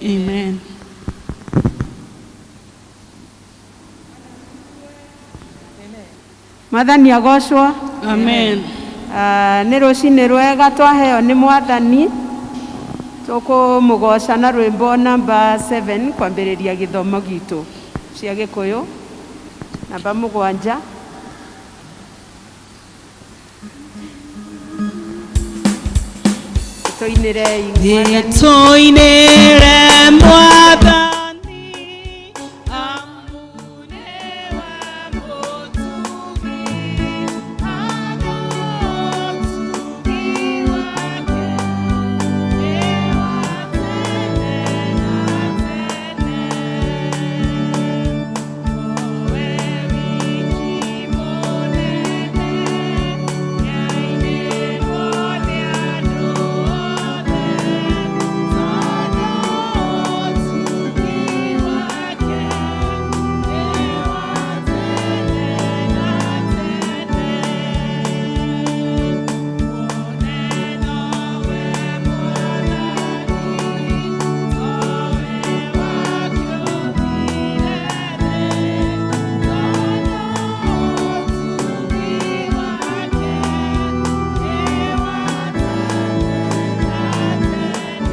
Amen. Mwathani agocwo. Amen. Nĩ rũcinĩ rwega twaheo nĩ Mwathani, tũkũmũgoca na rwĩmbo namba 7 kwambĩrĩria gĩthomo gitũ cia Gĩkũyũ namba 7. Tũinĩrei Mwathani. Tũinĩre Mwathani, amu nĩwe mũtugi, ũtugi wake nĩ wa tene na tene. Nowe wiki mũnene, nĩainĩrwo nĩ andũ othe, tondũ ũtugi wake nĩ wa tene na tene. Mũnene nowe Mwathani, towe wakĩũmbire thĩ, tondũ ũtugi wake nĩ wa tene na tene.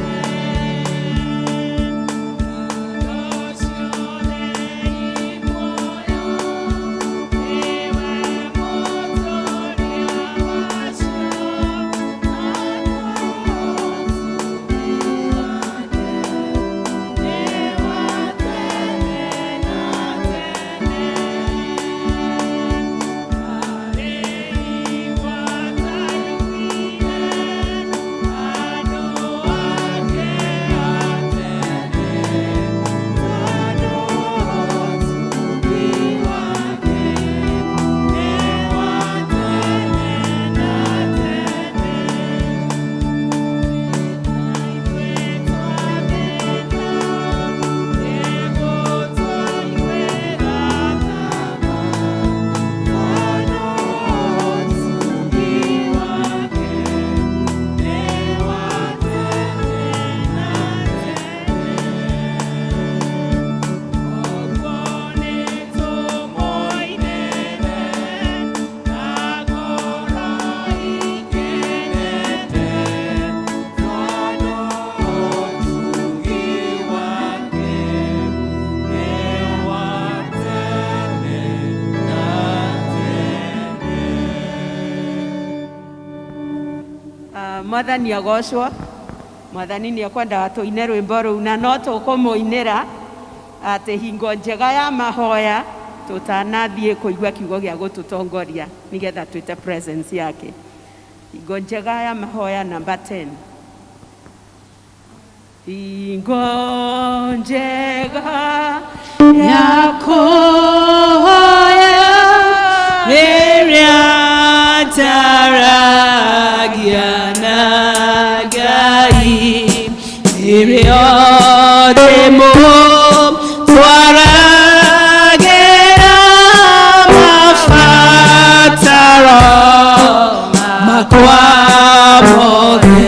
Indo ciothe i muoyo, nĩwe mũtũũria wacio, tondũ ũtugi wake nĩ wa tene na tene. Arĩ igua taiguire andũ ake a tene, tondũ ũtugi wake nĩ wa tene na tene. Na ithuĩ twathĩka nĩgũtũiguĩra tha ma, tondũ ũtugi wake nĩ wa tene na tene. Ũguo nĩtũmũinĩre na ngoro ikenete, tondũ ũtugi wake nĩ wa tene na tene. Mwathani agocwo. Mwathani nĩ ekwendaga tũine rwĩmbo rũu na no tũkũmũinĩra atĩ hingo njega ya mahoya tũtanathiĩ kũigua kiugo gĩa gũtũtongoria nĩgetha twĩte presence yake. Hingo njega ya mahoya namba 10. Hingo njega ya kũhoya rĩrĩa njaragia na Ngai, rĩrĩa ndĩmũtwaragĩra mabataro makwa mothe,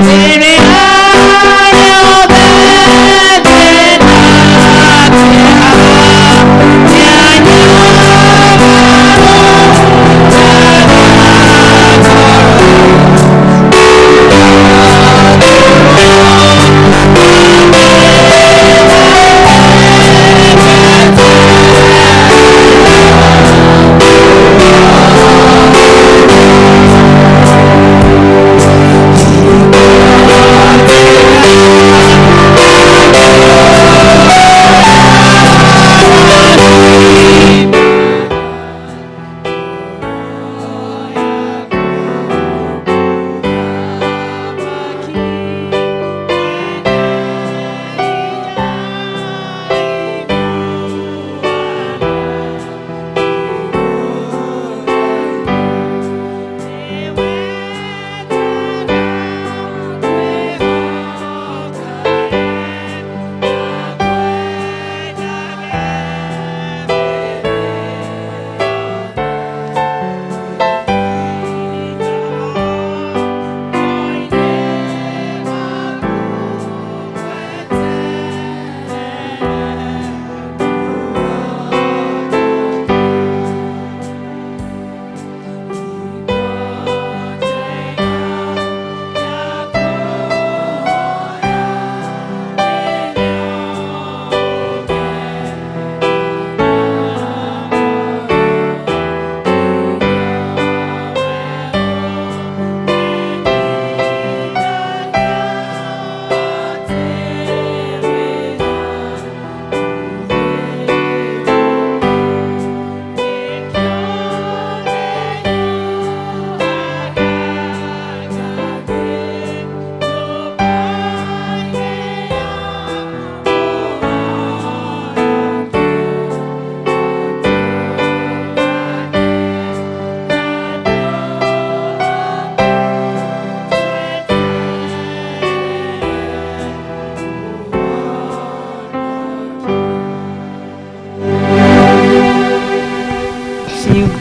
rĩrĩa rĩothe ndĩna kĩeha kĩa nyamaro.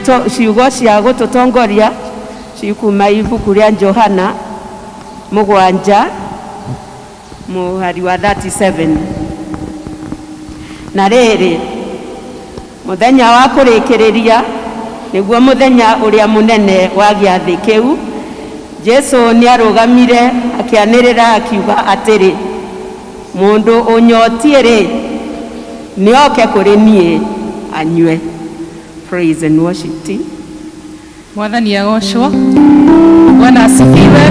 Ciugo cia gũtũtongoria cikuma ibuku rĩa Johana 7 mũhari wa 37. Na rĩrĩ, mũthenya wa kũrĩkĩrĩria, nĩguo mũthenya ũrĩa mũnene wa gĩathĩ kĩu, Jesu nĩarũgamire akĩanĩrĩra akiuga atĩrĩ, "Mũndũ ũnyotiĩ-rĩ, nĩoke kũrĩ niĩ anyue." Praise and worship team. Mwathani agocwo. Bwana asifiwe.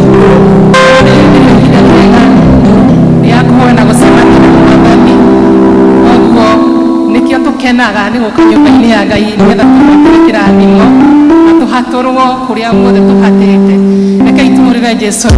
Rĩrĩ nĩrĩo ihinda rĩega rĩa kũhoya na gũcemania na Mwathani. Koguo nĩkĩo tũkenaga nĩ gũka nyũmba-inĩ ya Ngai, nĩgetha tũgwatĩre kĩrathimo na tũhatũrwo kũrĩa guothe tũhatĩte. Rekei tũhũrĩre Jesu.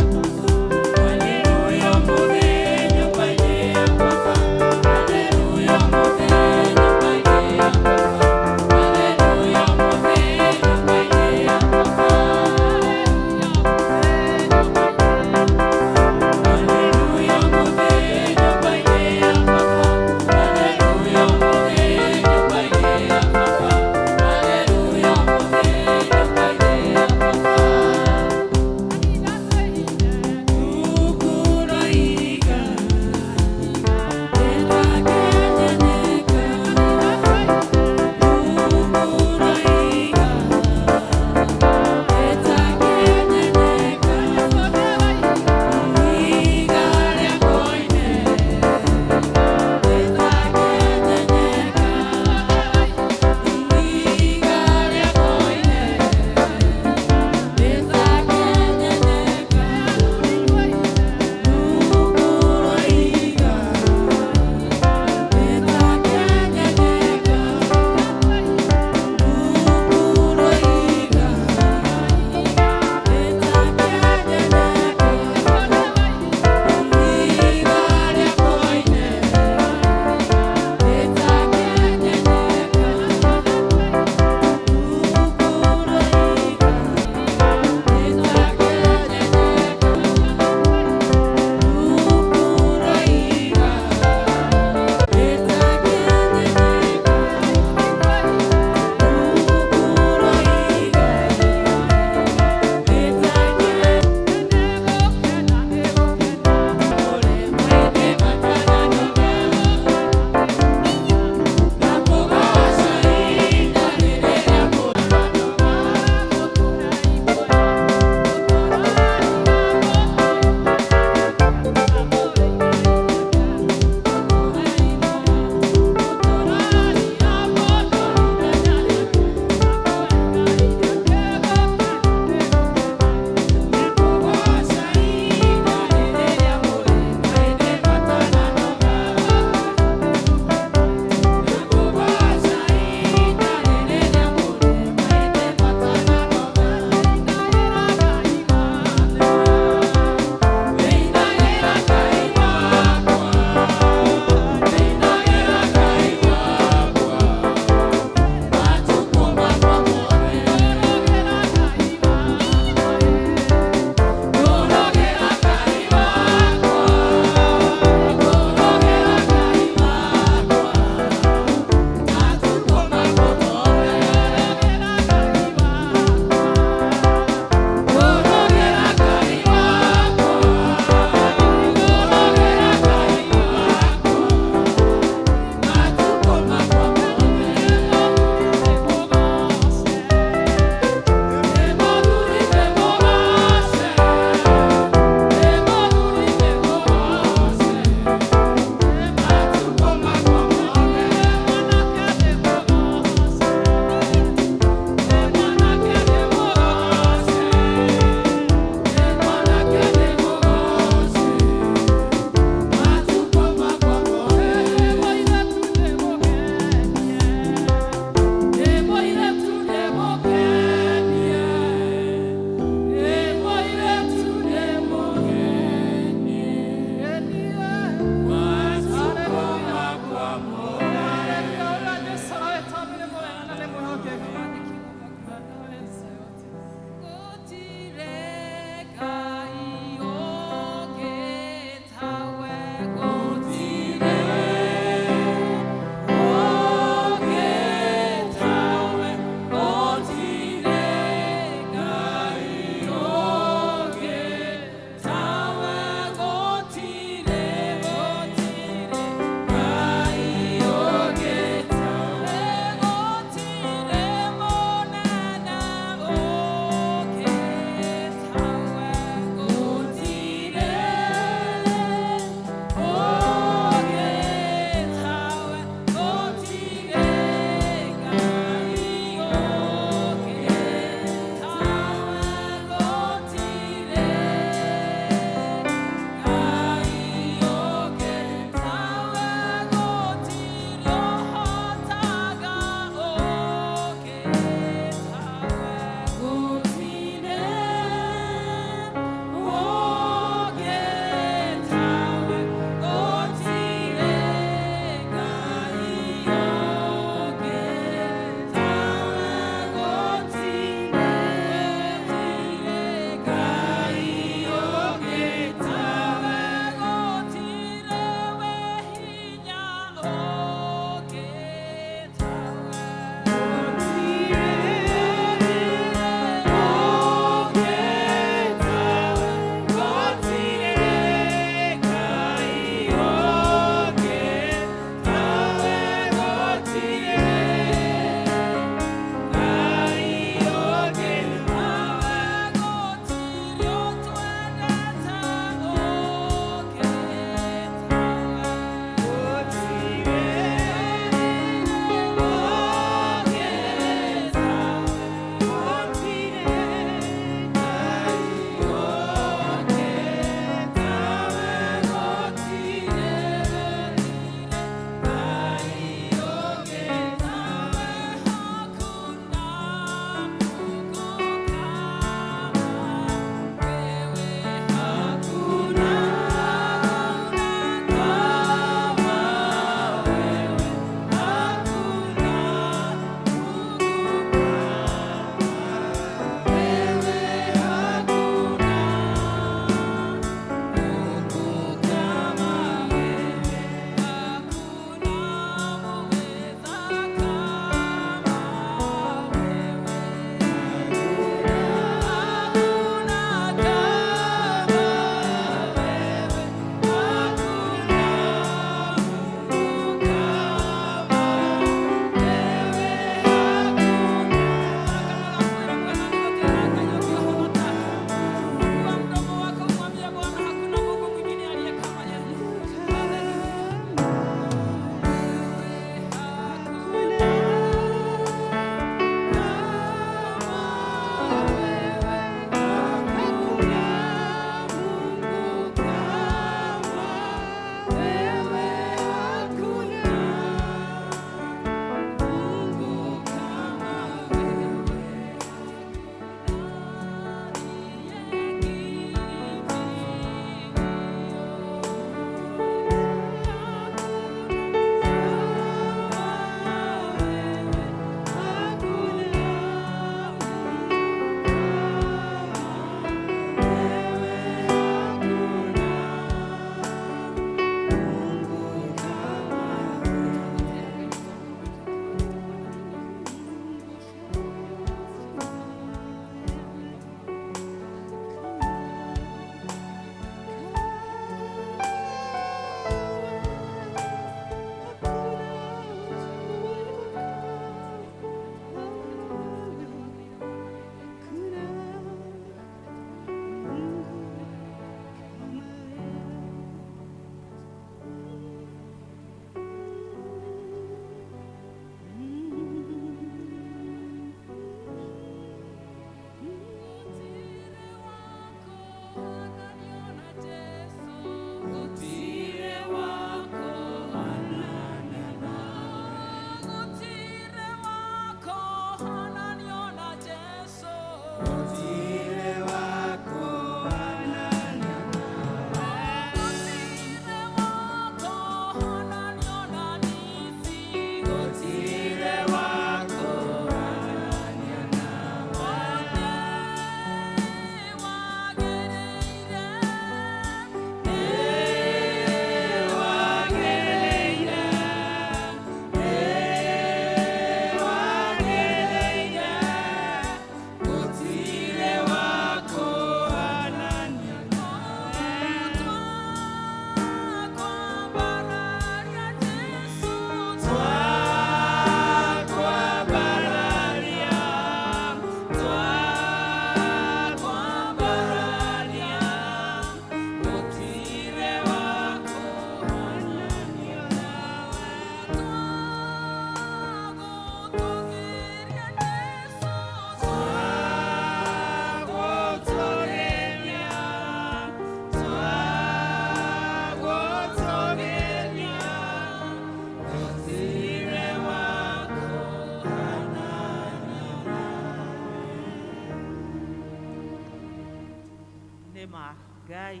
Ngai,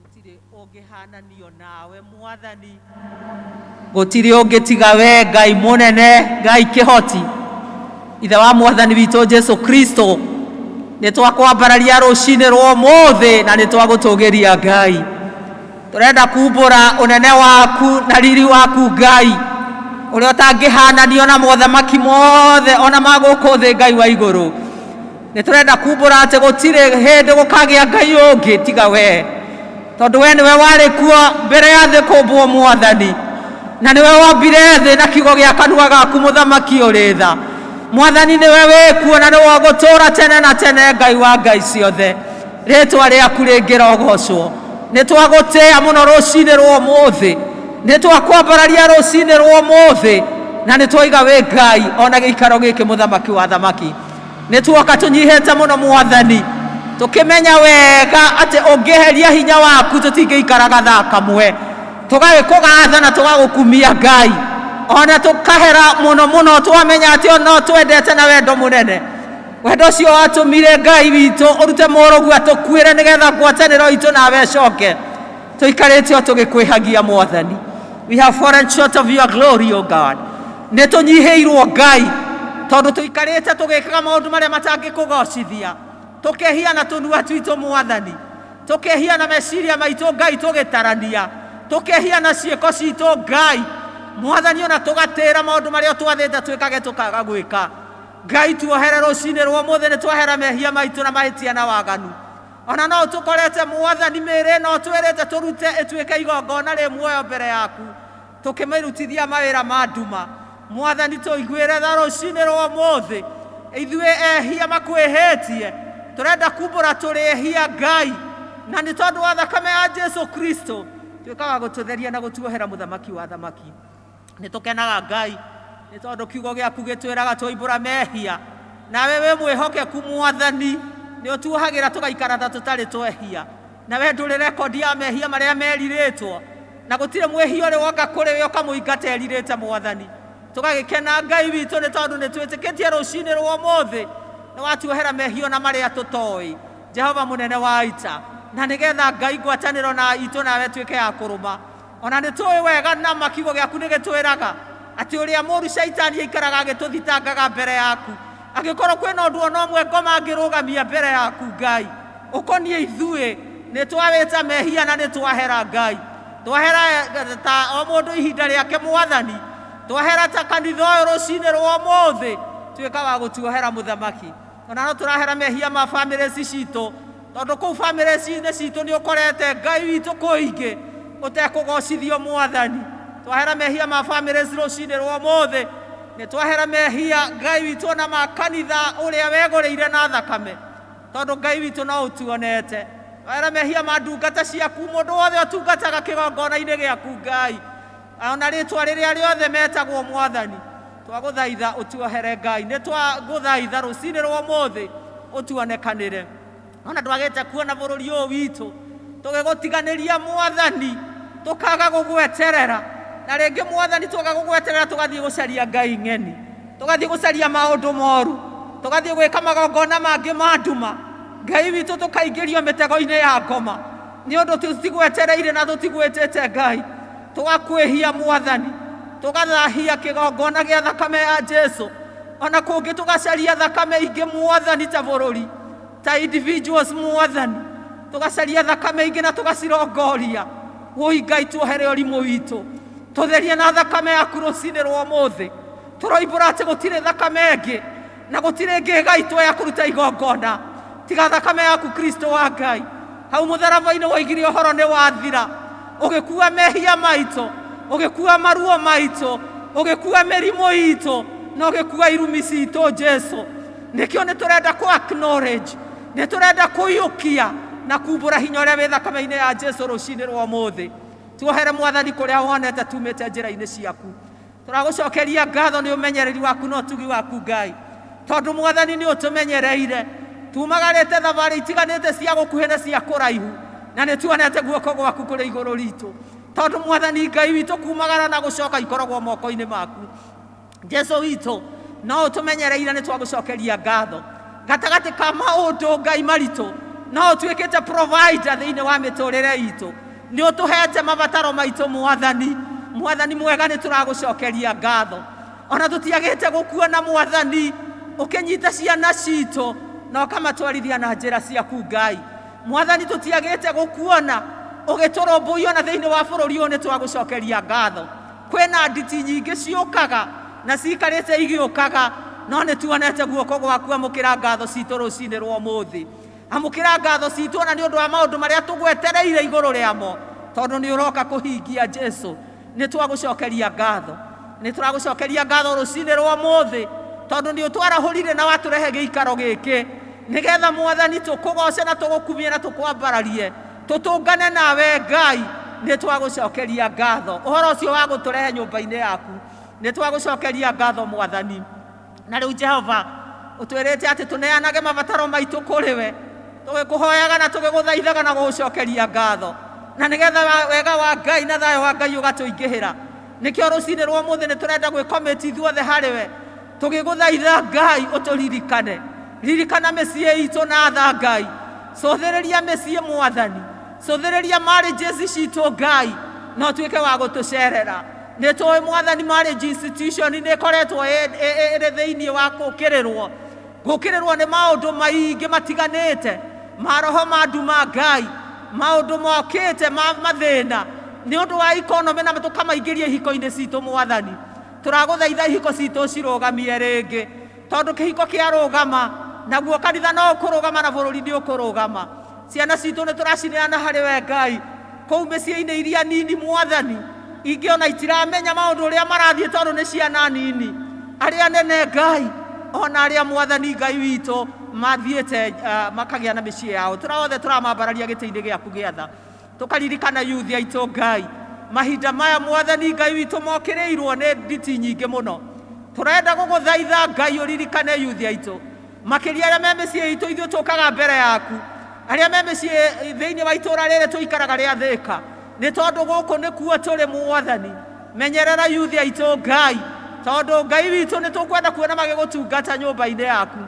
gũtirĩ ũngĩhananio nawe Mwathani, gũtirĩ ũngĩ tiga we Ngai mũnene, Ngai kĩhoti, Ithe wa Mwathani witũ Jesu Kristo. Nĩ twakwambararia rũcinĩ rwa ũmũthĩ na nĩ twagũtũgĩria Ngai. Tũrenda kumbũra ũnene waku na riri waku Ngai, ũrĩa ũtangĩhananio na mothamaki mothe ona ma gũkũ thĩ, Ngai wa igũrũ. Nĩ tũrenda kumbũra atĩ gũtirĩ hĩndĩ gũkagĩa Ngai ũngĩ tiga we, tondũ we nĩwe warĩ kuo mbere ya thĩ kũmbwo, Mwathani, na nĩwe wombire thĩ na kiugo gĩa kanua gaku, mũthamaki ũrĩ tha. Mwathani, nĩwe wĩ kuo na nĩwe ũgũtũũra tene na tene, Ngai wa ngai ciothe. Rĩtwa rĩaku rĩngĩrogocwo. Nĩ twagũtĩĩa mũno rũcinĩ rwa ũmũthĩ, nĩ twakwambararia rũcinĩ rwa ũmũthĩ, na nĩ twaiga wĩ Ngai ona gĩikaro gĩkĩ, mũthamaki wa thamaki. Nĩ tuoka tũnyihĩte mũno, Mwathani, tũkĩmenya wega atĩ ũngĩeheria hinya waku tũtingĩikara gathaa kamwe. Tũgagĩkũgatha na tũgagũkumia, Ngai, ona tũkahera mũno mũno twamenya atĩ no twendete na wendo mũnene. Wendo ũcio watũmire, Ngai witũ, ũrute mũrũguo atũkuĩre nĩgetha ngwatanĩro itũ nawe ĩcoke. Tũikarĩte o tũgĩkwĩhagia, Mwathani. We have fallen short of your glory, O God. Nĩ tũnyihĩirwo, Ngai, tondũ tũikarĩte tũgĩkaga maũndũ marĩa matangĩkũgocithia. Tũkehia na tũnua twitũ, Mwathani, tũkehia na meciria maitũ, Ngai, tũgĩtarania, tũkehia na ciĩko citũ, Ngai Mwathani, ona tũgatĩra maũndũ marĩa twathĩte twĩkage tũkaga gwĩka. Ngai, tuohere rũcinĩ rwa ũmũthĩ. Nĩ twahera mehia maitũ na mahĩtia na waganu. Ona no tũkorete, Mwathani, mĩĩrĩ ĩno twĩrĩte tũrute ĩtuĩke igongona rĩ muoyo mbere yaku, tũkĩmĩrutithia mawĩra ma nduma. Mwathani, tũiguĩre tha rũcinĩ rwa ũmũthĩ. Ithuĩ ehia makwĩhĩtie, tũrenda kumbũra tũrĩ ehia, Ngai, na nĩ tondũ wa thakame ya Jesu Kristo tuĩkaga gũtũtheria na gũtuohera, mũthamaki wa thamaki. Nĩ tũkenaga, Ngai, nĩ tondũ kiugo gĩaku gĩtwĩraga twoimbũra mehia, nawe wĩ mwĩhokeku, Mwathani, nĩ ũtuohagĩra tũgaikara ta tũtarĩ twehia. Na we ndũrĩ rekondi ya mehia marĩa merirĩtwo, na gũtirĩ mwĩhia ũrĩ woka kũrĩ we ũkamũingata erirĩte, Mwathani. Tũgagĩkena, Ngai witũ, nĩ tondũ nĩ twĩtĩkĩtie rũcinĩ rwa ũmũthĩ nĩ watuohera mehia ona marĩa tũtoĩ, Jehova mũnene wa ita, na nĩgetha, Ngai, ngwatanĩro na itũ nawe tuĩke ya kũrũma. Ona nĩ tũĩ wega na kiugo gĩaku nĩ gĩtwĩraga atĩ ũrĩa mũru Shaitani aikaraga agĩtũthitangaga mbere yaku. Angĩkorwo kwĩna ũndũ ona ũmwe ngoma angĩrũgamia mbere yaku, Ngai, ũkoniĩ ithuĩ, nĩ twawĩta mehia na nĩ twahera, Ngai. Twahera ta o mũndũ ihinda rĩake, Mwathani. Twahera ta kanitha ũyũ rũcinĩ rwa ũmũthĩ. Tuĩka wa gũtuohera, mũthamaki. Ona no tũrahera mehia ma bamĩrĩ ici citũ, tondũ kũu bamĩrĩ-inĩ citũ nĩ ũkorete, Ngai witũ, kũingĩ ũtekũgocithio, Mwathani. Twahera mehia ma bamĩrĩ ici rũcinĩ rwa ũmũthĩ. Nĩ twahera mehia, Ngai witũ, ona ma kanitha ũrĩa wegũrĩire na thakame, tondũ, Ngai witũ, no ũtuonete. Twahera mehia ma ndungata ciaku, mũndũ wothe ũtungataga kĩgongona-inĩ gĩaku, Ngai, ona rĩtwa rĩrĩa rĩothe metagwo. Mwathani, twagũthaitha ũtuohere. Ngai, nĩ twagũthaitha rũcinĩ rwa ũmũthĩ ũtuonekanĩre. Ona ndwagĩte kuona bũrũri ũyũ witũ tũgĩgũtiganĩria, Mwathani, tũkaga gũgweterera, na rĩngĩ, Mwathani, twaga gũgweterera tũgathiĩ gũcaria ngai ng'eni, tũgathiĩ gũcaria maũndũ moru, tũgathiĩ gwĩka magongona mangĩ ma nduma, Ngai witũ, tũkaingĩrio mĩtego-inĩ ya ngoma nĩ ũndũ tũtigwetereire na tũtigwĩtĩte, Ngai. Tũgakwĩhia, Mwathani, tũgathahia kĩgongona gĩa thakame ya Jesu. Ona kũngĩ tũgacaria thakame ingĩ, Mwathani, ta bũrũri, ta individuals, Mwathani, tũgacaria thakame ingĩ na tũgacirongoria. Wũi Ngai, tuohere ũrimũ witũ, tũtherie na thakame yaku rũcinĩ rwa ũmũthĩ. Tũroimbũra atĩ gũtirĩ thakame ĩngĩ na gũtirĩ ĩngĩ ĩgaitwo ya kũruta igongona tiga thakame yaku, Kristo wa Ngai. Hau mũtharaba-inĩ woigire ũhoro nĩ wathira, ũgĩkua mehia maitũ, ũgĩkua maruo maitũ, ũgĩkua mĩrimũ itũ, na ũgĩkua irumi citũ, Jesu. Nĩkĩo nĩ tũrenda kũ acknowledge, nĩ tũrenda kũiyũkia na kumbũra hinya ũrĩa wĩ thakame-inĩ ya Jesu rũcinĩ rwa ũmũthĩ. Tuohere, Mwathani, kũrĩa wonete tumĩte njĩra-inĩ ciaku. Tũragũcokeria ngatho nĩ ũmenyereri waku na ũtugi waku, Ngai, tondũ, Mwathani, nĩ ũtũmenyereire. Tumagarĩte thabarĩ itiganĩte cia gũkuhĩ na cia kũraihu, na nĩ tuonete guoko gwaku kũrĩ igũrũ ritũ, tondũ, Mwathani Ngai witũ, kumagara na gũcoka ikoragwo moko-inĩ maku. Jesu witũ, no ũtũmenyereire. Nĩ twagũcokeria ngatho gatagatĩ ka maũndũ, Ngai, maritũ. No ũtuĩkĩte provider thĩinĩ wa mĩtũrĩre itũ. Nĩ ũtũhete mabataro maitũ Mwathani. Mwathani mwega, nĩ tũragũcokeria ngatho. Ona tũtiagĩte gũkuona Mwathani ũkĩnyita ciana citũ na ũkamatwarithia na njĩra ciaku Ngai. Mwathani, tũtiagĩte gũkuona ũgĩtũrũmbũiya ona thĩinĩ wa bũrũri ũyũ, nĩ twagũcokeria ngatho. Kwĩna nditi nyingĩ ciũkaga na ciikarĩte igĩũkaga, no nĩ tuonete guoko gwaku. Amũkĩra ngatho citũ rũcinĩ rwa ũmũthĩ. Amũkĩra ngatho citũ ona nĩ ũndũ wa maũndũ marĩa tũgwetereire igũrũ rĩamo, tondũ nĩ ũroka kũhingia. Jesu, nĩ twagũcokeria ngatho. Nĩ tũragũcokeria ngatho rũcinĩ rwa ũmũthĩ, tondũ nĩ ũtwarahũrire na watũrehe gĩikaro gĩkĩ, nĩgetha Mwathani tũkũgoce na tũgũkumie na tũkwambararie, tũtũngane nawe Ngai. Nĩ twagũcokeria ngatho ũhoro ũcio wa gũtũrehe nyũmba-inĩ yaku. Nĩ twagũcokeria ngatho, Mwathani. Na rĩu Jehova, ũtwĩrĩte atĩ tũneanage mabataro maitũ kũrĩ we, tũgĩkũhoyaga na tũgĩgũthaithaga na gũgũcokeria ngatho, na nĩgetha wega wa Ngai na thayũ wa Ngai ũgatũingĩhĩra. Nĩkĩo rũcinĩ rwa ũmũthĩ nĩ tũrenda gwĩcommit ithuothe harĩ we, tũgĩgũthaitha Ngai ũtũririkane. Ririkana mĩciĩ itũ na tha Ngai. Cũthĩrĩria mĩciĩ, Mwathani. Cũthĩrĩria marriages citũ, Ngai, na ũtuĩke wa gũtũcerera. Nĩ tũĩ, Mwathani, marriage institution nĩ ĩkoretwo ĩrĩ thĩinĩ wa gũkĩrĩrwo gũkĩrĩrwo nĩ maũndũ maingĩ matiganĩte, maroho ma nduma, Ngai, maũndũ mokĩte ma mathĩna nĩ ũndũ wa economy, na tũkamaingĩria ihiko-inĩ citũ. Mwathani, tũragũthaitha ihiko citũ cirũgamie rĩngĩ, tondũ kĩhiko kĩarũgama, naguo kanitha no ũkũrũgama na bũrũri nĩ ũkũrũgama. Ciana citũ nĩ tũracineana harĩ we, Ngai, kũu mĩciĩ-inĩ iria nini, Mwathani. Ingĩ ona itiramenya maũndũ ũrĩa marathiĩ tondũ nĩ ciana nini. Arĩa nene, Ngai, ona arĩa, Mwathani Ngai witũ, mathiĩte makagĩa na mĩciĩ yao, tũra othe tũramambararia gĩtĩ-inĩ gĩaku gĩa tha. Tũkaririkana yuthi aitũ, Ngai. Mahinda maya, Mwathani Ngai witũ, mokĩrĩirwo nĩ nditi nyingĩ mũno. Tũrenda gũgũthaitha, Ngai, ũririkane yuthi aitũ, makĩria arĩa me mĩciĩ itũ. Ithuĩ tũkaga mbere yaku, arĩa me mĩciĩ thĩinĩ wa itũũra rĩrĩ tũikaraga rĩa Thĩka, nĩ tondũ gũkũ nĩkuo tũrĩ. Mwathani, menyerera yuthi aitũ, Ngai, tondũ Ngai witũ nĩ tũkwenda kuona magĩgũtungata nyũmba-inĩ yaku.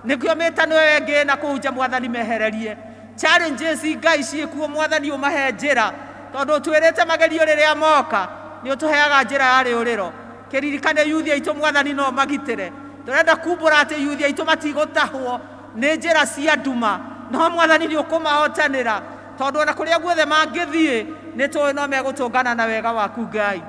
Nĩkĩo mĩtano ĩyo ĩngĩ na kũu nja, Mwathani, mehererie challenges. Ngai, ciĩkuo, Mwathani, ũmahe njĩra, tondũ ũtwĩrĩte magerio rĩrĩa moka nĩ ũtũheaga njĩra ya rĩũrĩro. Kĩririkane yuthi aitũ, Mwathani, no magitĩre. Tũrenda kumbũra atĩ yuthi aitũ matigũtahwo nĩ njĩra cia nduma, no Mwathani nĩ ũkũmahotanĩra, tondũ ona kũrĩa guothe mangĩthiĩ nĩ tũĩ no megũtũngana na wega waku. Ngai,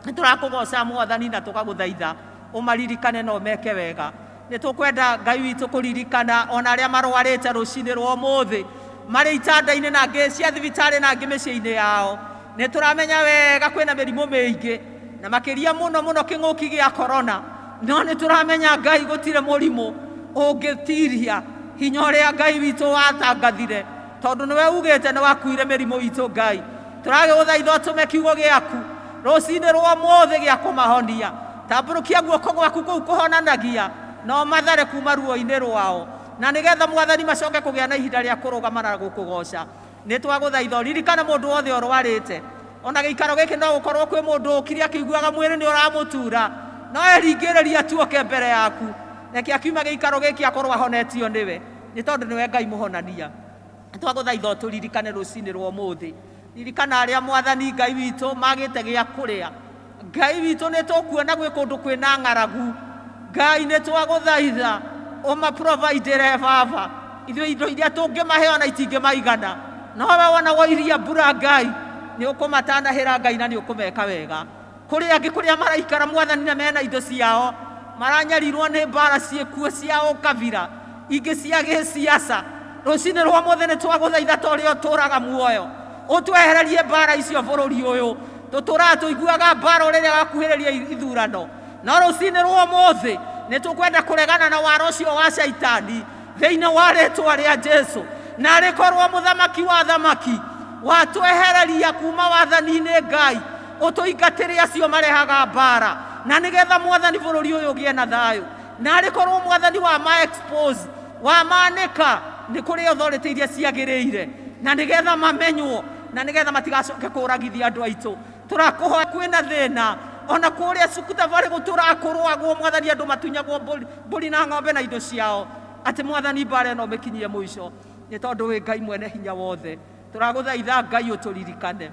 nĩ tũrakũgoca, Mwathani, na tũgagũthaitha ũmaririkane no meke wega. Nĩ tũkwenda, Ngai witũ, kũririkana ona arĩa marwarĩte rũcinĩ rwa ũmũthĩ, marĩ itanda-inĩ na angĩ cia thibitarĩ na angĩ mĩciĩ-inĩ yao. Nĩ tũramenya wega kwĩna mĩrimũ mĩingĩ, na makĩria mũno mũno kĩng'ũki gĩa korona, no nĩ tũramenya, Ngai, gũtirĩ mũrimũ ũngĩtiria hinya ũrĩa Ngai witũ watangathire, tondũ nĩwe ugĩte nĩ wakuire mĩrimũ itũ. Ngai, tũragĩgũthaitha ũtũme kiugo gĩaku rũcinĩ rwa ũmũthĩ gĩa kũmahonia. Tambũrũkia guoko gwaku kũu kũhonanagia na ũmathare kuma ruo-inĩ rwao, na nĩgetha, Mwathani, macoke kũgĩa na ihinda rĩa kũrũgama na gũkũgoca. Nĩ twagũthaitha ũririkane mũndũ wothe ũrwarĩte. Ona gĩikaro gĩkĩ no gũkorwo kwĩ mũndũ ũkire akĩiguaga mwĩrĩ nĩ ũramũtura, no eringĩrĩria tu oke mbere yaku. Reke akiuma gĩikaro gĩkĩ akorwo ahonetio nĩwe, nĩ tondũ nĩwe Ngai mũhonania. Twagũthaitha ũtũririkane rũcinĩ rwa ũmũthĩ. Ririkana arĩa, Mwathani Ngai witũ, magĩte gĩa kũrĩa. Ngai witũ, nĩ tũkuona gwĩ kũndũ kwĩna ng'aragu. Ngai, nĩ twagũthaitha ũmaprovidĩre. Baba, ithuĩ indo iria tũngĩmahe ona itingĩmaigana, no we wona woiria mbura, Ngai, nĩ ũkũmatanahĩra, Ngai, na nĩ ũkũmeka wega. Kũrĩ angĩ kũrĩa maraikara, Mwathani, na mena indo ciao, maranyarirwo nĩ mbara ciĩkuo cia ũkabira, ingĩ cia gĩciaca. Rũcinĩ rwa ũmũthĩ nĩ twagũthaitha ta ũrĩa ũtũraga muoyo, ũtwehererie mbara icio bũrũri ũyũ. Tũtũraga tũiguaga mbara o rĩrĩa wakuhĩrĩria ithurano, no rũcinĩ rwa ũmũthĩ nĩ tũkwenda kũregana na wara ũcio wa caitani thĩinĩ wa rĩtwa rĩa Jesu. Na arĩkorwo mũthamaki wa thamaki watwehereria kuma wathani-inĩ, Ngai, ũtũingatĩre acio marehaga mbara, na nĩgetha, Mwathani, bũrũri ũyũ ũgĩe na thayũ. Na arĩkorwo, Mwathani, wa ma expose, wa manĩka nĩ kũrĩ authority iria ciagĩrĩire, na nĩgetha mamenywo, na nĩgetha matigacoke kũragithia andũ aitũ. Tũrakũhoya, kwĩna thĩna ona kũrĩa Sukutavare, gũtũrakũrũagwo, Mwathani, andũ matunyagwo mbũri na ng'ombe na indo ciao, atĩ, Mwathani, mbara ĩno ũmĩkinyie mũico. Nĩ tondũ wĩ Ngai mwene hinya wothe. Tũragũthaitha Ngai ũtũririkane.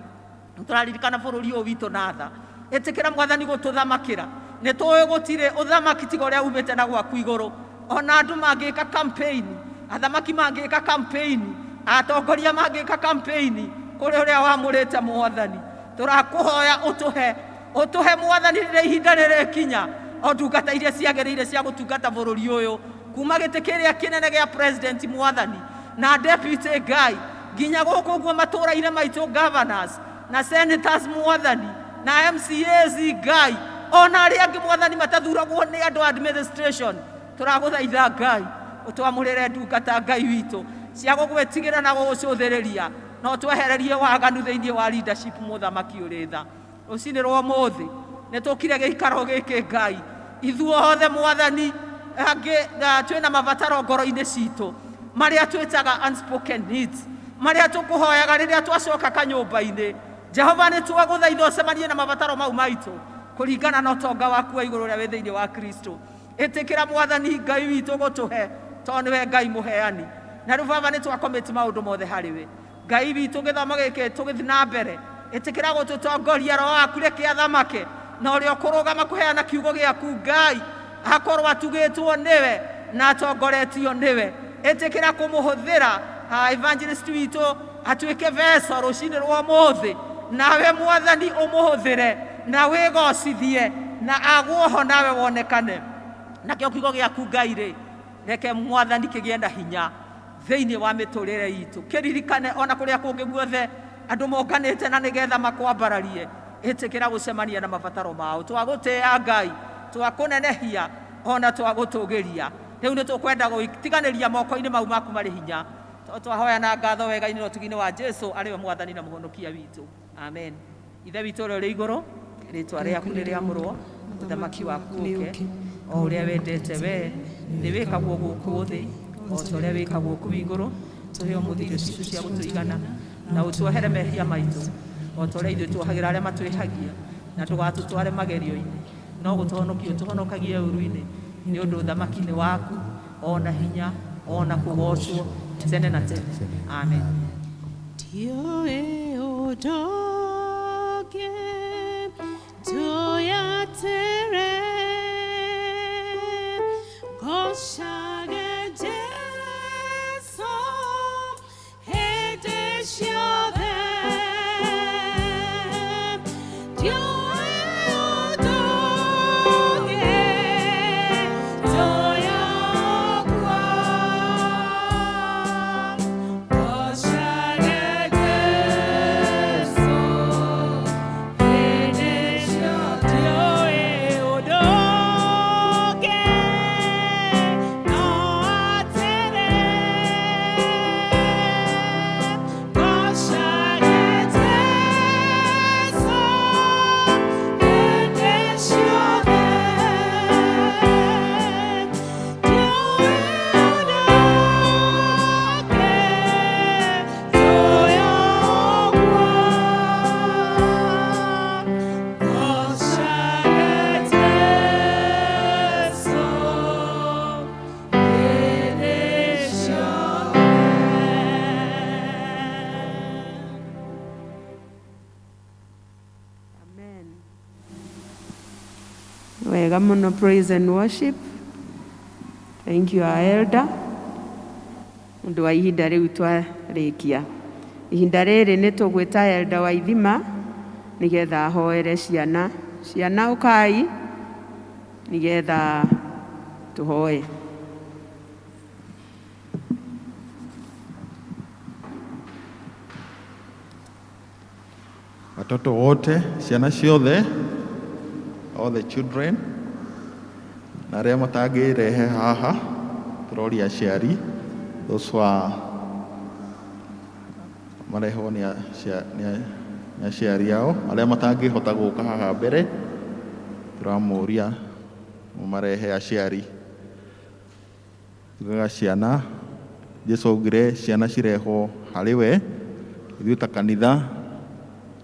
Tũraririkana bũrũri ũyũ witũ na tha. Ĩtĩkĩra Mwathani gũtũthamakĩra. Nĩ tũĩ gũtirĩ ũthamaki tiga ũrĩa umĩte na gwaku igũrũ. Ona andũ mangĩka campaign, athamaki mangĩka campaign, atongoria mangĩka campaign, kũrĩ ũrĩa wamũrĩte Mwathani. Tũrakũhoya ũtũhe, ũtũhe Mwathani rĩrĩa ihinda rĩrĩkinya, o ndungata iria ciagĩrĩire cia gũtungata bũrũri ũyũ, kuma gĩtĩ kĩrĩa kĩnene gĩa president Mwathani, na deputy Ngai, nginya gũkũ ũguo matũũra-inĩ maitũ governors, na senators Mwathani, na MCAs Ngai, ona arĩa angĩ Mwathani matathuragwo nĩ andũ a administration. Tũragũthaitha Ngai, ũtwamũrĩre ndungata Ngai witũ, cia gũgwĩtigĩra na gũgũcũthĩrĩria, na ũtwehererie waganu thĩinĩ wa leadership mũthamaki ũrĩ tha. Rũcinĩ rwa ũmũthĩ, nĩ tũkire gĩikaro gĩkĩ Ngai, ithuothe Mwathani, angĩ twĩna mabataro ngoro-inĩ citũ, marĩa twĩtaga unspoken needs, marĩa tũkũhoyaga rĩrĩa twacoka kanyũmba-inĩ. Jehova nĩ twagũthaitha ũcemanie na mabataro mau maitũ, kũringana na ũtonga waku wa igũrũ ũrĩa wĩ thĩinĩ wa Kristo. Ĩtĩkĩra Mwathani Ngai witũ gũtũhe, tondũ nĩwe Ngai mũheani. Na rĩu Baba nĩ twacommit maũndũ mothe harĩ we. Ngai witũ gĩthomo gĩkĩ tũgĩthiĩ na mbere, ĩtĩkĩra gũtũtongoria, Roho waku reke athamake, na ũrĩa ũkũrũgama kũheana kiugo gĩaku Ngai, akorwo atugĩtwo nĩwe na atongoretio nĩwe. Ĩtĩkĩra kũmũhũthĩra evangelist witũ atuĩke vessel rũcinĩ rwa ũmũthĩ, nawe Mwathani ũmũhũthĩre na wĩgocithie na agwo ho nawe wonekane. Nakĩo kiugo gĩaku Ngai rĩ, reke Mwathani kĩgĩe na hinya thĩinĩ wa mĩtũrĩre itũ. Kĩririkane ona kũrĩa kũngĩ guothe andũ monganĩte na nĩgetha makwambararie, ĩtĩkĩra gũcemania na mabataro mao. Twagũtĩĩa Ngai, twakũnenehia ona twagũtũgĩria. Rĩu nĩ tũkwenda gũtiganĩria moko-inĩ mau maku marĩ hinya. Twahoya na ngatho wega-inĩ na ũtugi-inĩ wa Jesu arĩ we Mwathani na Mũhonokia witũ. Amen. Ithe witũ ũrĩa ũrĩ igũrũ, rĩtwa rĩaku nĩ rĩamũrwo, ũthamaki waku ũke, o ũrĩa wendete we, nĩ wĩkagwo gũkũ thĩ, o ta ũrĩa wĩkagwo kũu igũrũ. Tũhe ũmũthĩ irio citũ cia gũtũigana, na ũtuohere mehia maitũ, o ta ũrĩa ithuĩ tuohagĩra arĩa matwĩhagia, na ndũgatũtware magerio-inĩ, no gũtũhonokia ũtũhonokagie ũũru-inĩ, nĩ ũndũ ũthamaki nĩ waku, ona hinya, ona kũgocwo, tene na tene. Amen. Ndiũĩ ũndũ ũngĩ tũyatere, ngocage Jesũ hĩndĩ ciothe. Ndiũĩ ũndũ ũngĩ tũyakwa, ngocage Jesũ hĩndĩ ciothe. Ndiũĩ ũndũ ũngĩ no atĩrĩ, ngocage Jesũ hĩndĩ ciothe. Ndiũĩ ũndũ ũngĩ tũyakwa, ngocage Jesũ hĩndĩ ciothe. Amen. Wega mũno, praise and worship. Thank you, our elder. Ũndũ wa ihinda rĩu twarĩkia. Ihinda rĩrĩ nĩ tũgwĩta elder wa ithima nĩgetha ahoere ciana. Ciana ũkai nĩgetha tũhoe. Watoto wote, ciana ciothe, all the children, na arĩa matangĩrehe haha, tũroria aciari, those who are marehwo nĩ aciari ao, arĩa matangĩhota gũka haha mbere, tũramũria mũmarehe aciari. Tugaga ciana, Jesu augire ciana cirehwo harĩ we, ithuĩ ta kanitha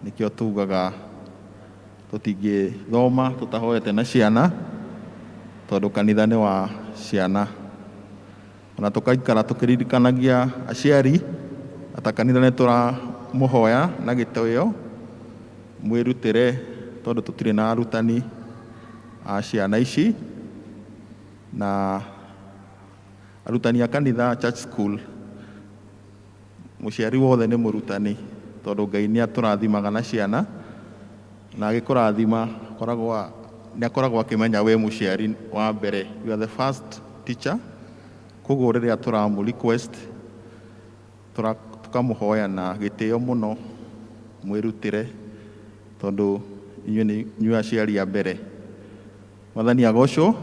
nĩkĩo tugaga tũtingĩthoma tũtahoete na ciana, tondũ kanitha nĩ wa ciana. Ona tũkaikara tũkĩririkanagia aciari ata kanitha nĩ tũramũhoya na gĩtĩo mwĩrutĩre tondũ tũtirĩ na arutani a ciana ici na arutani a kanitha church school. Mũciari wothe nĩ mũrutani tondũ Ngai nĩ atũrathimaga na ciana na agĩkũrathima akoragwo nĩ akoragwo akĩmenya wĩ mũciari wa mbere, you are the first teacher. Koguo rĩrĩa tũramũ request tũkamũhoya na gĩtĩo mũno mwĩrutĩre tondũ inyuĩ nĩ inyuĩ aciari a mbere. Mwathani agocwo.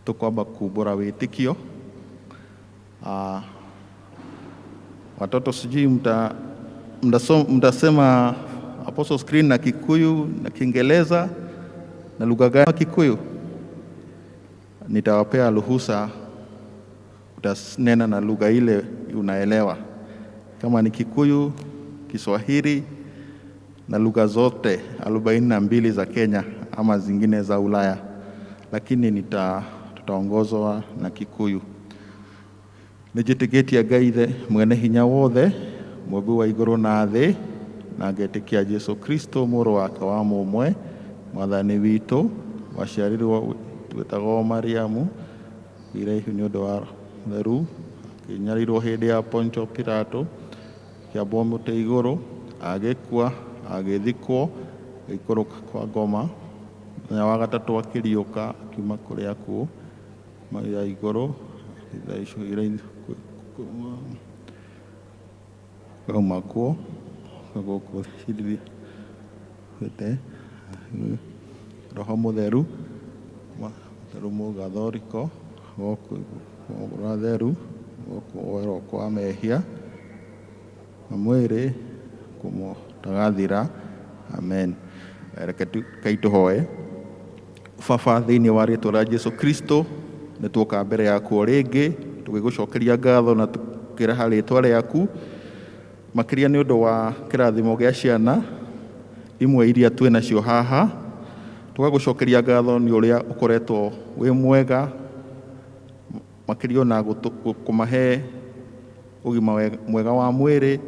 Tũkwamba kumbũra wĩtĩkio. Watoto sijui mtasema Apostles Creed na Kikuyu na Kiingereza na lugha gani? Kikuyu. Nitawapea ruhusa, utanena na lugha ile unaelewa, kama ni Kikuyu, Kiswahili na lugha zote 42 za Kenya ama zingine za Ulaya, lakini tutaongozwa na Kikuyu. Nĩnjĩtĩkĩtie Ngai Ithe mwene hinya wothe, mũmbi wa igũrũ na thĩ, na ngetĩkia Jesũ Kristo mũrũ wake wa mũmwe, mwathani witũ, waciarirwo wĩtagwo Mariamu, agĩire ihu nĩ ũndũ wa Theru, akĩnyarirwo hĩndĩ ya Pontio Pilato, akĩambwo mũtĩ igũrũ, agĩkua, agĩthikwo, agĩikũrũka kwa ngoma, mũthenya wa gatatũ akĩriũka akiuma kũrĩ akuũ, ya igũrũ, kauma kuo gũkũ cirithĩte Roho Mũtheru, Mũtheru Mũgathoriko, gũkũ theru, gũkũ kwa mehia na mwĩrĩ kũmũtagathira. Amen. Reke tũhoe. Baba, thĩinĩ wa rĩtwa rĩa Jesu Kristo, nĩ tuoka mbere yaku o rĩngĩ tũgĩgũcokeria ngatho na tũkĩraha rĩtwa rĩaku makĩria nĩ ũndũ wa kĩrathimo gĩa ciana imwe iria twĩ nacio haha. Tũgagũcokeria ngatho nĩ ũrĩa ũkoretwo wĩ mwega makĩria ona kũmahe ũgima mwega wa mwĩrĩ,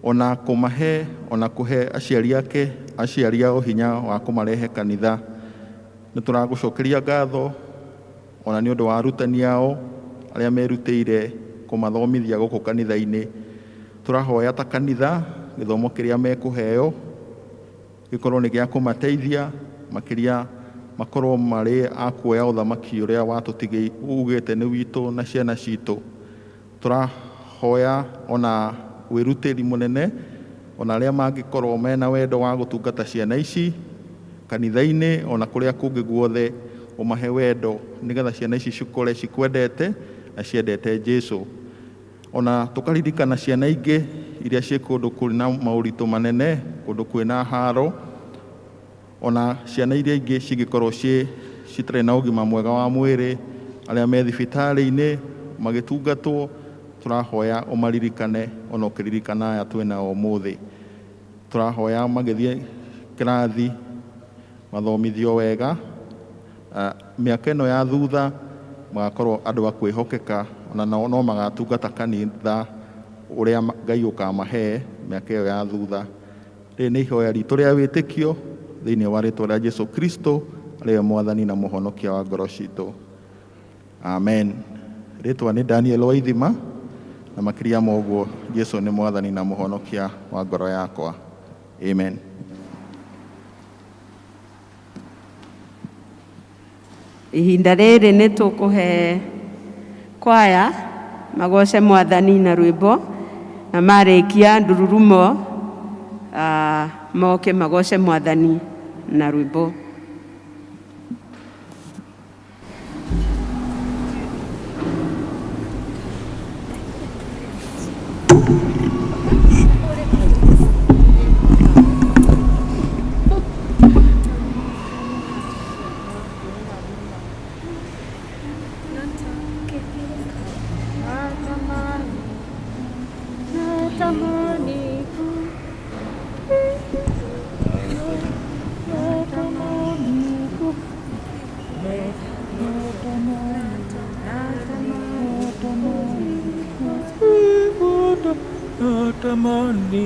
ona kũmahe ona kũhe aciari ake aciari ao hinya wa kũmarehe kanitha. Nĩ tũragũcokeria ngatho ona nĩ ũndũ wa arutani ao arĩa merutĩire kũmathomithia gũkũ kanitha-inĩ. Tũrahoya ta kanitha gĩthomo kĩrĩa mekũheo gĩkorwo nĩ gĩa kũmateithia makĩria makorwo marĩ a kuoya ũthamaki ũrĩa watũtigĩ ugĩte nĩ witũ na ciana citũ. Tũrahoya ona wĩrutĩri mũnene ona arĩa mangĩkorwo mena wendo wa gũtungata ciana ici kanitha-inĩ ona kũrĩa kũngĩ guothe, ũmahe wendo nĩgetha ciana ici cikũre cikwendete na ciendete Jesu. Ona tũkaririkana ciana ingĩ iria ciĩ kũndũ kũrĩ na maũritũ manene, kũndũ kwĩna haro, ona ciana iria ingĩ cingĩkorwo ciĩ citarĩ na ũgima mwega wa mwĩrĩ, arĩa me thibitarĩ-inĩ magĩtungatwo, tũrahoya ũmaririkane ona ũkĩririkana aya twĩnao ũmũthĩ. Tũrahoya magĩthiĩ kĩrathi mathomithio wega, mĩaka ĩno ya thutha magakorwo andũ a kwĩhokeka, ona no magatungata kanitha ũrĩa Ngai ũkamahe mĩaka ĩyo ya thutha. Rĩrĩ nĩ ihoya ritũ rĩa wĩtĩkio thĩinĩ wa rĩtwa rĩa Jesu Kristo arĩwe mwathani na mũhonokia wa ngoro citũ. Amen. Rĩtwa nĩ Daniel Waithima, na makĩria ma ũguo Jesu nĩ mwathani na mũhonokia wa ngoro yakwa. Amen. Ihinda rĩrĩ nĩ tũkũhe kwaya magoce mwathani na rwĩmbo, na marĩkia ndururumo moke magoce mwathani na rwĩmbo. Natamani. Natamani,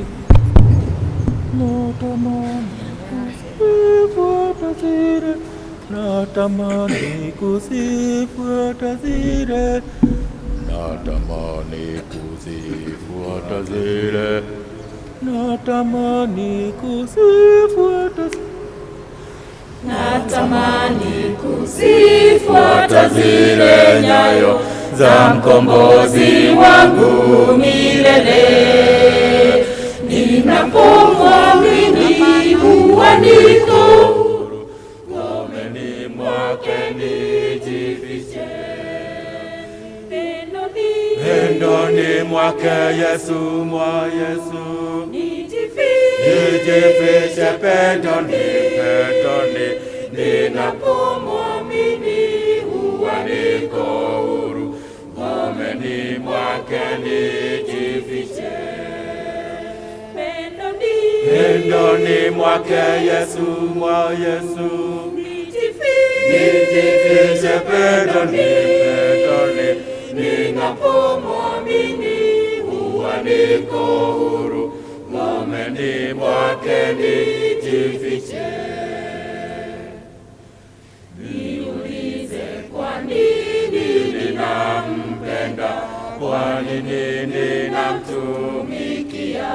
natamani kuzifuata zile, natamani kuzifuata zile, Natamani kuzifuata zile, natamani kuzifuata zile. Natamani kuzifuata zile nyayo za mkombozi wangu milele. Ninapomwamini huwa niko ngomeni mwake nijifiche. Pendoni mwake Yesu, mwa Yesu nijifiche, pendoni, pendoni Ninapomwamini huwa niko huru, ngomeni mwake nijifiche. Pendoni mwake Yesu, mwa Yesu nijifiche, pendoni, pendoni Ninapomwamini huwa niko huru, ngomeni mwake nijifiche. Niulize, kwa nini Ninampenda, kwa nini ninamtumikia?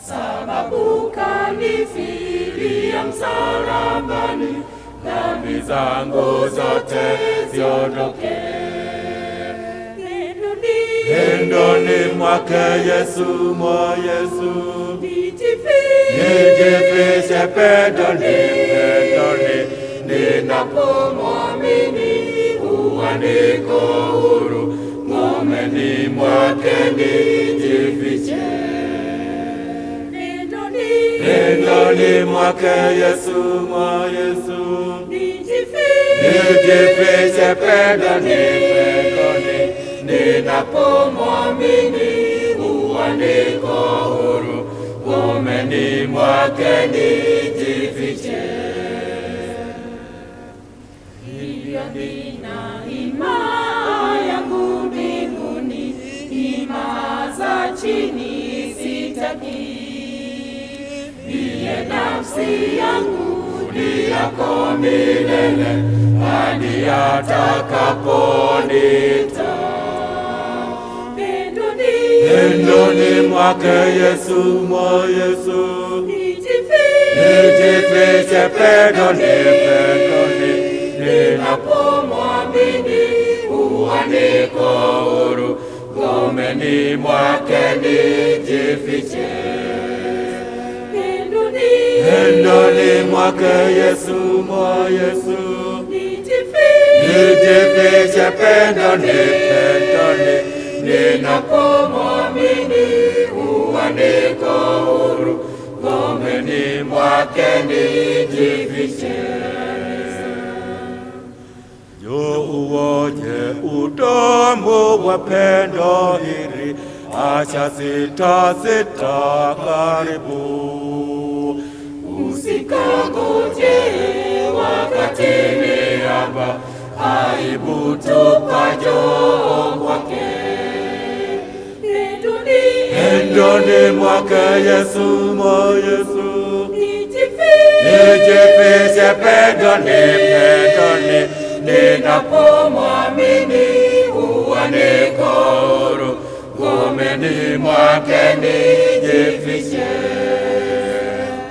Sababu kanifilia msalabani, Dhambi zangu zote ziondoke. Pendoni mwake Yesu, mwa Yesu nijifiche, pendoni, pendoni Ninapomwamini huwa niko huru, ngomeni mwake nijifiche. Pendoni mwake Yesu, mwa Yesu nijifiche, pendoni, pendoni Ninapomwamini huwa niko huru, ngomeni mwake nijifiche. Hivyo nina hima yangu mbinguni, hima za chini sitaki. Ndiye nafsi yangu ni yako milele hadi atakaponiita. Pendoni, Pendoni mwake Yesu, mwa Yesu nijifiche, pendoni, pendoni Ninapomwamini huwa niko huru, ngomeni mwake nijifiche. Pendoni, Pendoni mwake Yesu, mwa Yesu nijifiche, pendoni, pendoni Ninapomwamini huwa niko huru, ngomeni mwake nijifiche. Njoo uonje utamu wa pendo hili, acha sita sita, karibu. Usikangoje wakati ni hapa, aibu tupa, njoo kwake. Pendoni, Pendoni mwake Yesu, mwa Yesu nijifiche, pendoni, pendoni Ninapomwamini huwa niko huru, ngomeni mwake nijifiche.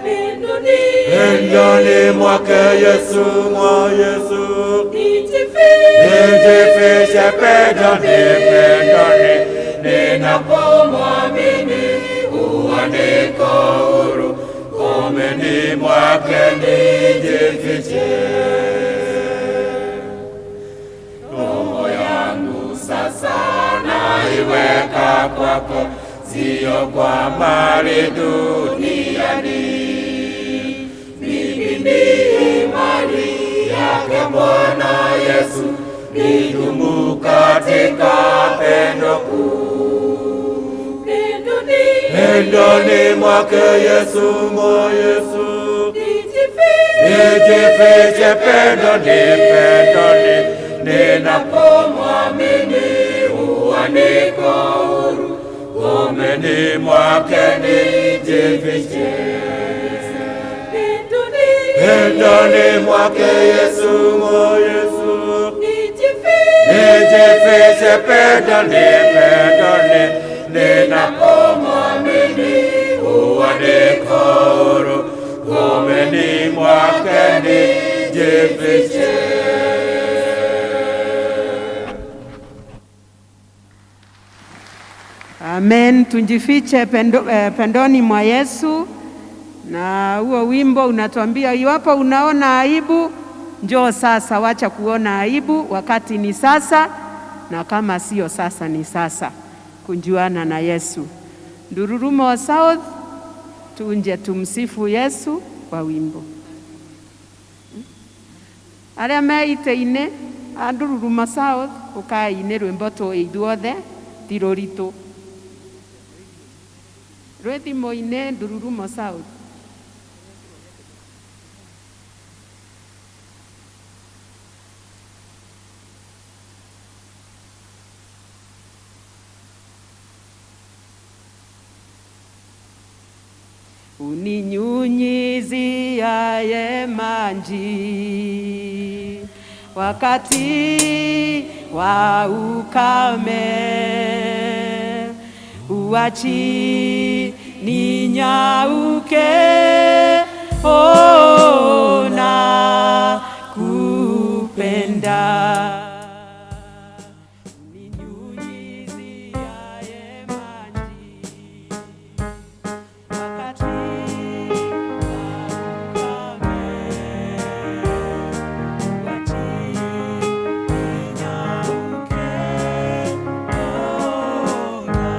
Pendoni, Pendoni mwake Yesu, mwa Yesu nijifiche, pendoni, pendoni Ninapomwamini huwa niko huru, ngomeni mwake nijifiche. Roho yangu sasa naiweka kwako, sio kwa mali duniani. Mimi ni mali yake Bwana Yesu, nidumu katika pendo kuu. Pendoni, Pendoni mwake Yesu, mwa Yesu nijifiche, pendoni, pendoni Ninapomwamini huwa niko huru, Ngomeni mwake nijifiche. Pendoni mwake Yesu, o Yesu, nijifiche pendoni, pendoni, ninapomwamini huwa niko huru. Ngomeni mwake nijifiche. Amen. Tujifiche pendoni mwa Yesu. Na huo wimbo unatuambia iwapo unaona aibu, njoo sasa, wacha kuona aibu, wakati ni sasa, na kama sio sasa ni sasa kunjuana na Yesu. Ndururumo South, tunje tumsifu Yesu kwa wimbo. Aria me itĩ-inĩ a Ndururumo South, ũkai nĩ rwĩmbo tũĩ ithuothe, ti rũritũ. Rwĩ thimũ-inĩ Ndururumo South. Uninyunyiziaye maji wakati wa ukame, uachi ninyauke, oh, na kupenda. Uninyunyiziaye maji wakati wa ukame, uachi ninyauke, oh, na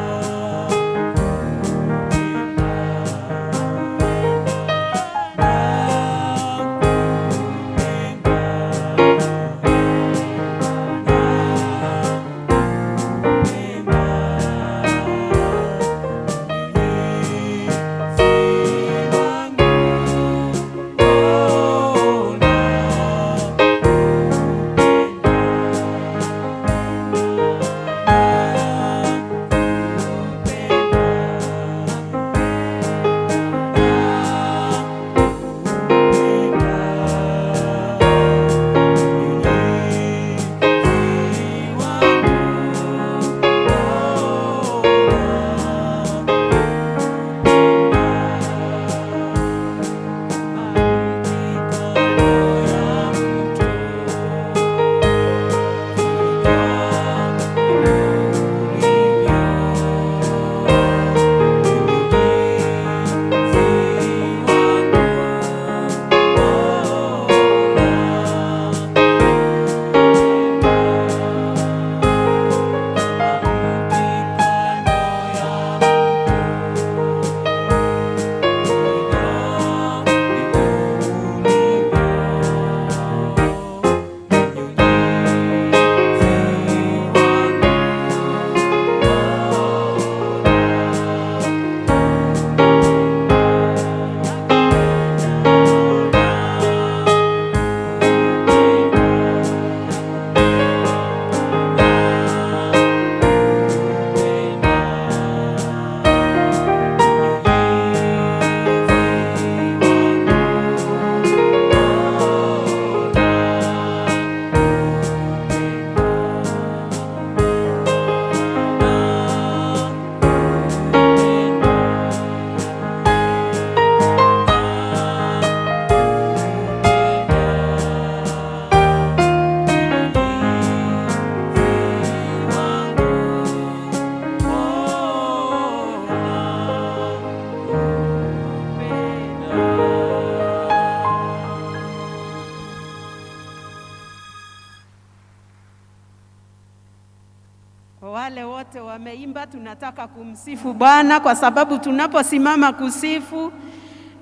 Kwa wale wote wameimba, tunataka kumsifu Bwana kwa sababu tunaposimama kusifu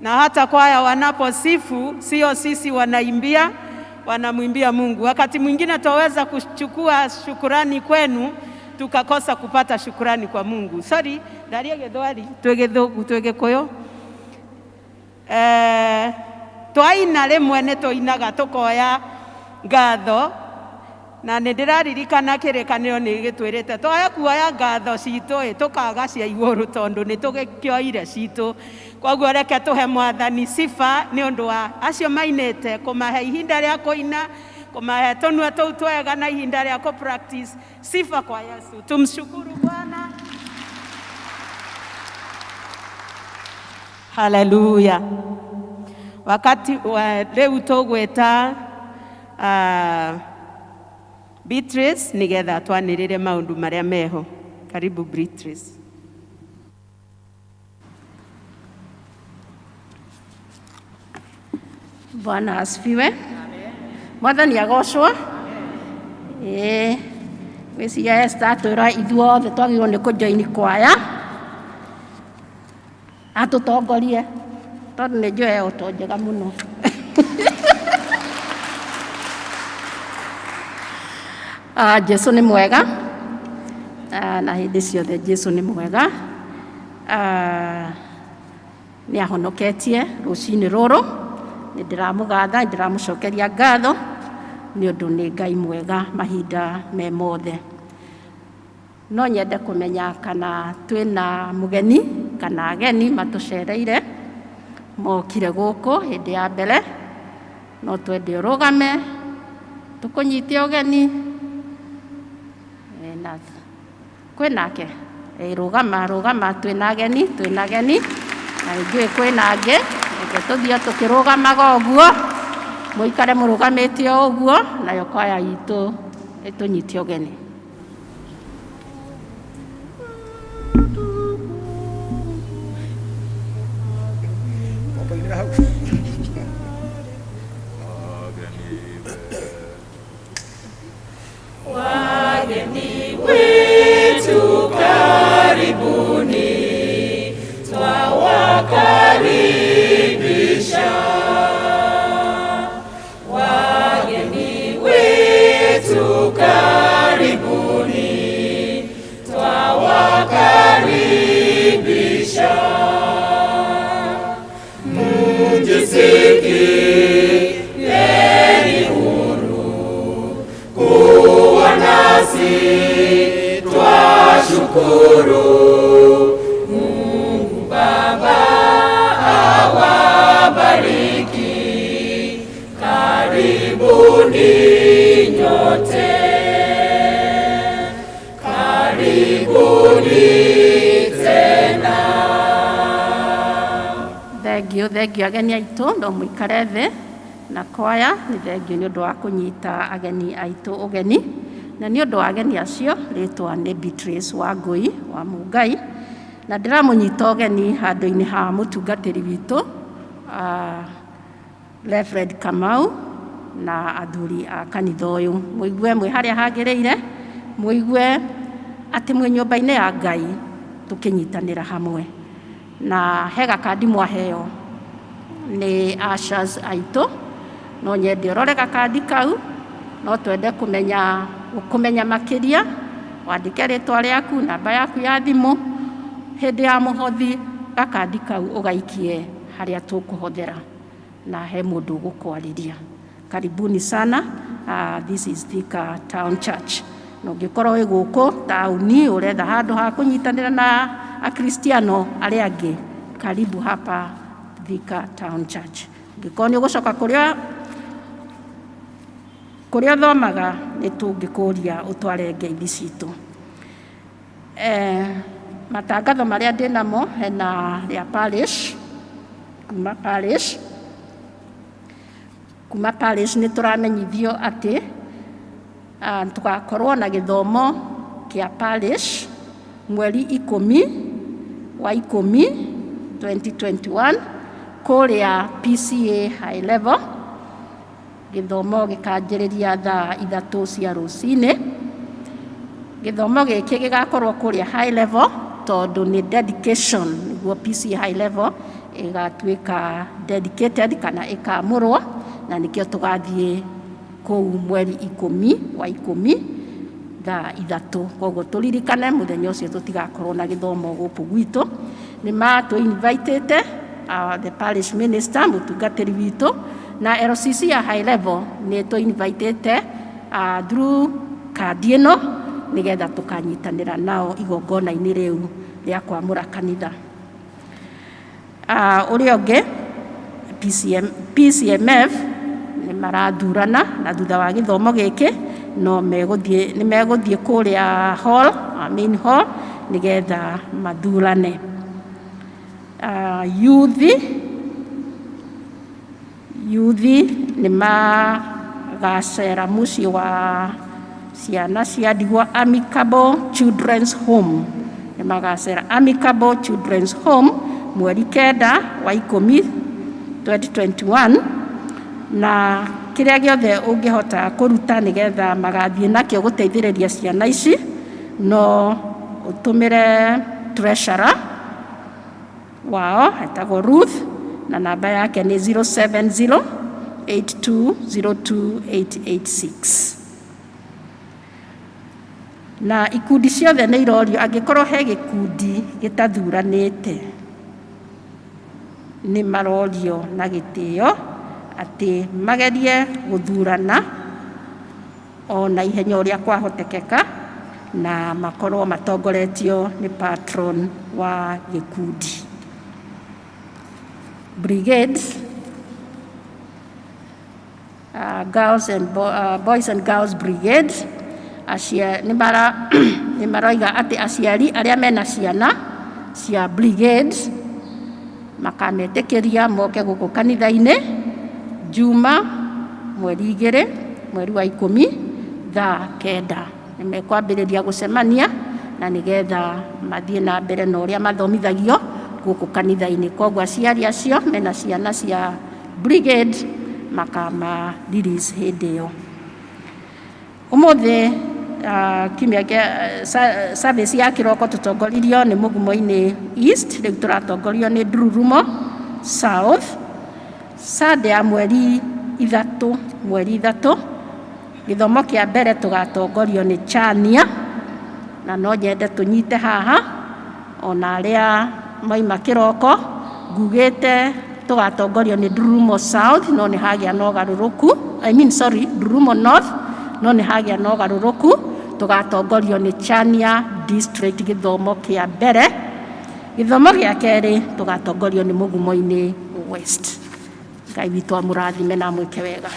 na hata kwaya wanaposifu, sio sisi wanaimbia, wanamwimbia Mungu. Wakati mwingine twaweza kuchukua shukurani kwenu tukakosa kupata shukurani kwa Mungu. Sorry, ndaria Gĩthweri twĩ Gĩthũngũ twĩ Gĩkũyũ. Twaina rĩmwe nĩ tũinaga tũkoya ngatho Na nĩ ndĩraririkana kĩrĩkanĩro nĩ gĩtwĩrĩte twaya kuoya ngatho citũ ĩ tũkaga cia igũrũ tondũ nĩ tũgĩkĩoire citũ. Koguo reke tũhe Mwathani sifa nĩ ũndũ wa acio mainĩte, kũmahe ihinda rĩa kũina, kũmahe tũnua tũu twega na ihinda rĩa kũ practice. Sifa kwa Yesu. Tumshukuru Bwana. Haleluya. Wakati wa rĩu tũgwĩta Beatrice nigetha twanĩrĩre maũndũ marĩa meho. Karibu Beatrice. Bwana asifiwe. Mwathani agocwo. Ĩĩ, ngwĩciria Esther atwĩra ithuothe twagĩrĩirwo nĩ kũjoini kwaya atũtongorie tondũ nĩ njũĩ e oto njega mũno. Ah, Jesu nĩ mwega. Ah, na hĩndĩ ciothe Jesu nĩ mwega. Ah, nĩ ahonoketie rũcinĩ rũrũ, nĩ ndĩramũgatha, nĩ ndĩramũcokeria ngatho nĩ ũndũ nĩ Ngai mwega mahinda me mothe. No nyende kũmenya kana twĩna mũgeni kana ageni matũcereire mokire gũkũ hĩndĩ ya mbere, no twende ũrũgame tũkũnyite ũgeni na kwĩnake? Ĩĩ rũgama rũgama twĩna ageni twĩna ageni na nĩnjũĩ kwĩna angĩ, reke tũthiĩ o tũkĩrũgamaga ũguo, mũikare mũrũgamĩte o ũguo, nayo kwaya itũ ĩtũnyite ũgeni. Wageni wetu karibuni, twawakaribisha. Wageni wetu karibuni, twawakaribisha. Mjisikieni huru kuwa nasi, twashukuru. Mungu Baba awabariki, karibuni nyote, karibuni tena. Thengio, thengio ageni aitũ, no mũikare thĩ na kwaya nĩ thengio nĩ ũndũ wa kũnyita ageni aitũ ũgeni, na nĩ ũndũ wa ageni acio rĩtwa nĩ Beatrice Wangũi wa Mũngai, na ndĩramũnyita ũgeni handũ-inĩ ha mũtungatĩri witũ Reverend Kamau na athuri a kanitha ũyũ. Mũigue mwĩ harĩa hagĩrĩire, mũigue atĩ mwĩ nyũmba-inĩ ya Ngai tũkĩnyitanĩra hamwe. Na he gakandi mwaheo nĩ ushers aitũ, no nyende ũrore gakandi kau, no twende kũmenya kũmenya makĩria, wandĩke rĩtwa rĩaku, namba yaku ya thimũ, hĩndĩ ya mũhothi gakandi kau ũgaikie harĩa tũkũhothera na he mũndũ ũgũkwarĩria. Karibuni sana. This is Thika Town Church. Na ũngĩkorwo wĩ gũkũ taũni ũretha handũ ha kũnyitanĩra na akristiano arĩa angĩ, karibu hapa Thika Town Church. Ũngĩkorwo nĩ ũgũcoka kũrĩa kũrĩa ũthomaga, nĩ tũngĩkũria ũtware ngeithi citũ. Matangatho marĩa ndĩ namo hena rĩa parish, kuma parish, kuma parish nĩ tũramenyithio atĩ tũgakorwo na gĩthomo kĩa parish mweri 10 wa 10 2021 kũrĩa PCA high level. Gĩthomo gĩkanjĩrĩria thaa 3 cia rũcinĩ. Gĩthomo gĩkĩ gĩgakorwo kũrĩa high level tondũ nĩ dedication, nĩguo PCA high level ĩgatuĩka dedicated kana ĩkamũrwo, na nĩkĩo tũgathiĩ kũu mweri 10 wa 10 thaa 3. Koguo tũririkane mũthenya ũcio tũtigakorwo na gĩthomo gũkũ gwitũ. Nĩ matũ invitĩte the parish minister, mũtungatĩri witũ, na LCC ya high level nĩ tũ invitĩte. through kandi ĩno nĩgetha tũkanyitanĩra nao igongona-inĩ rĩu rĩa kwamũra kanitha. Ũrĩa ũngĩ PCMF nĩ marathurana na thutha wa gĩthomo gĩkĩ no megũthiĩ nĩ megũthiĩ kũrĩa hall, main hall nĩgetha mathurane. Youth nĩ magacera mũciĩ wa ciana cia ndigwa Amicable Children's Home, nĩ magacera Amicable Children's Home mweri 9 wa 10 2021, na kĩrĩa gĩothe ũngĩhota kũruta nĩgetha magathiĩ nakĩo gũteithĩrĩria ciana ici no ũtũmĩre treasurer wao etagwo Ruth na namba yake nĩ 070 8202886. Na ikundi ciothe nĩ irorio angĩkorwo he gĩkundi gĩtathuranĩte nĩ marorio na gĩtĩo atĩ magerie gũthurana o na ihenya ũrĩa kwahotekeka na makorwo matongoretio nĩ patron wa gĩkundi. Brigades, girls and boys and girls brigade nĩ maroiga atĩ aciari arĩa mena ciana cia brigade makametĩkĩria moke gũkũ kanitha-inĩ Juma mweri 2 mweri wa 10 thaa 9. Nĩ mekwambĩrĩria gũcemania na nĩgetha mathiĩ na mbere na ũrĩa mathomithagio gũkũ kanitha-inĩ. Koguo aciari acio mena ciana cia brigade makama release hĩndĩ ĩyo. Ũmũthĩ kiumia kĩa service ya kĩroko tũtongoririo nĩ Mũgumo-inĩ East, rĩu tũratongorio nĩ Ndururumo South. Sunday ya mweri 3 mweri 3 gĩthomo kĩa mbere tũgatongorio nĩ Chania, na no nyende tũnyite haha ona arĩa maima kĩroko ngugĩte tũgatongorio nĩ Ndururumo South, no nĩ hagĩa na ũgarũrũku, I mean sorry, Ndururumo North, no nĩ hagĩa na ũgarũrũku tũgatongorio nĩ Chania District gĩthomo kĩa mbere. Gĩthomo gĩa kerĩ tũgatongorio nĩ Mũgumo-inĩ West. Ngai witũ amũrathime na amwĩke wega.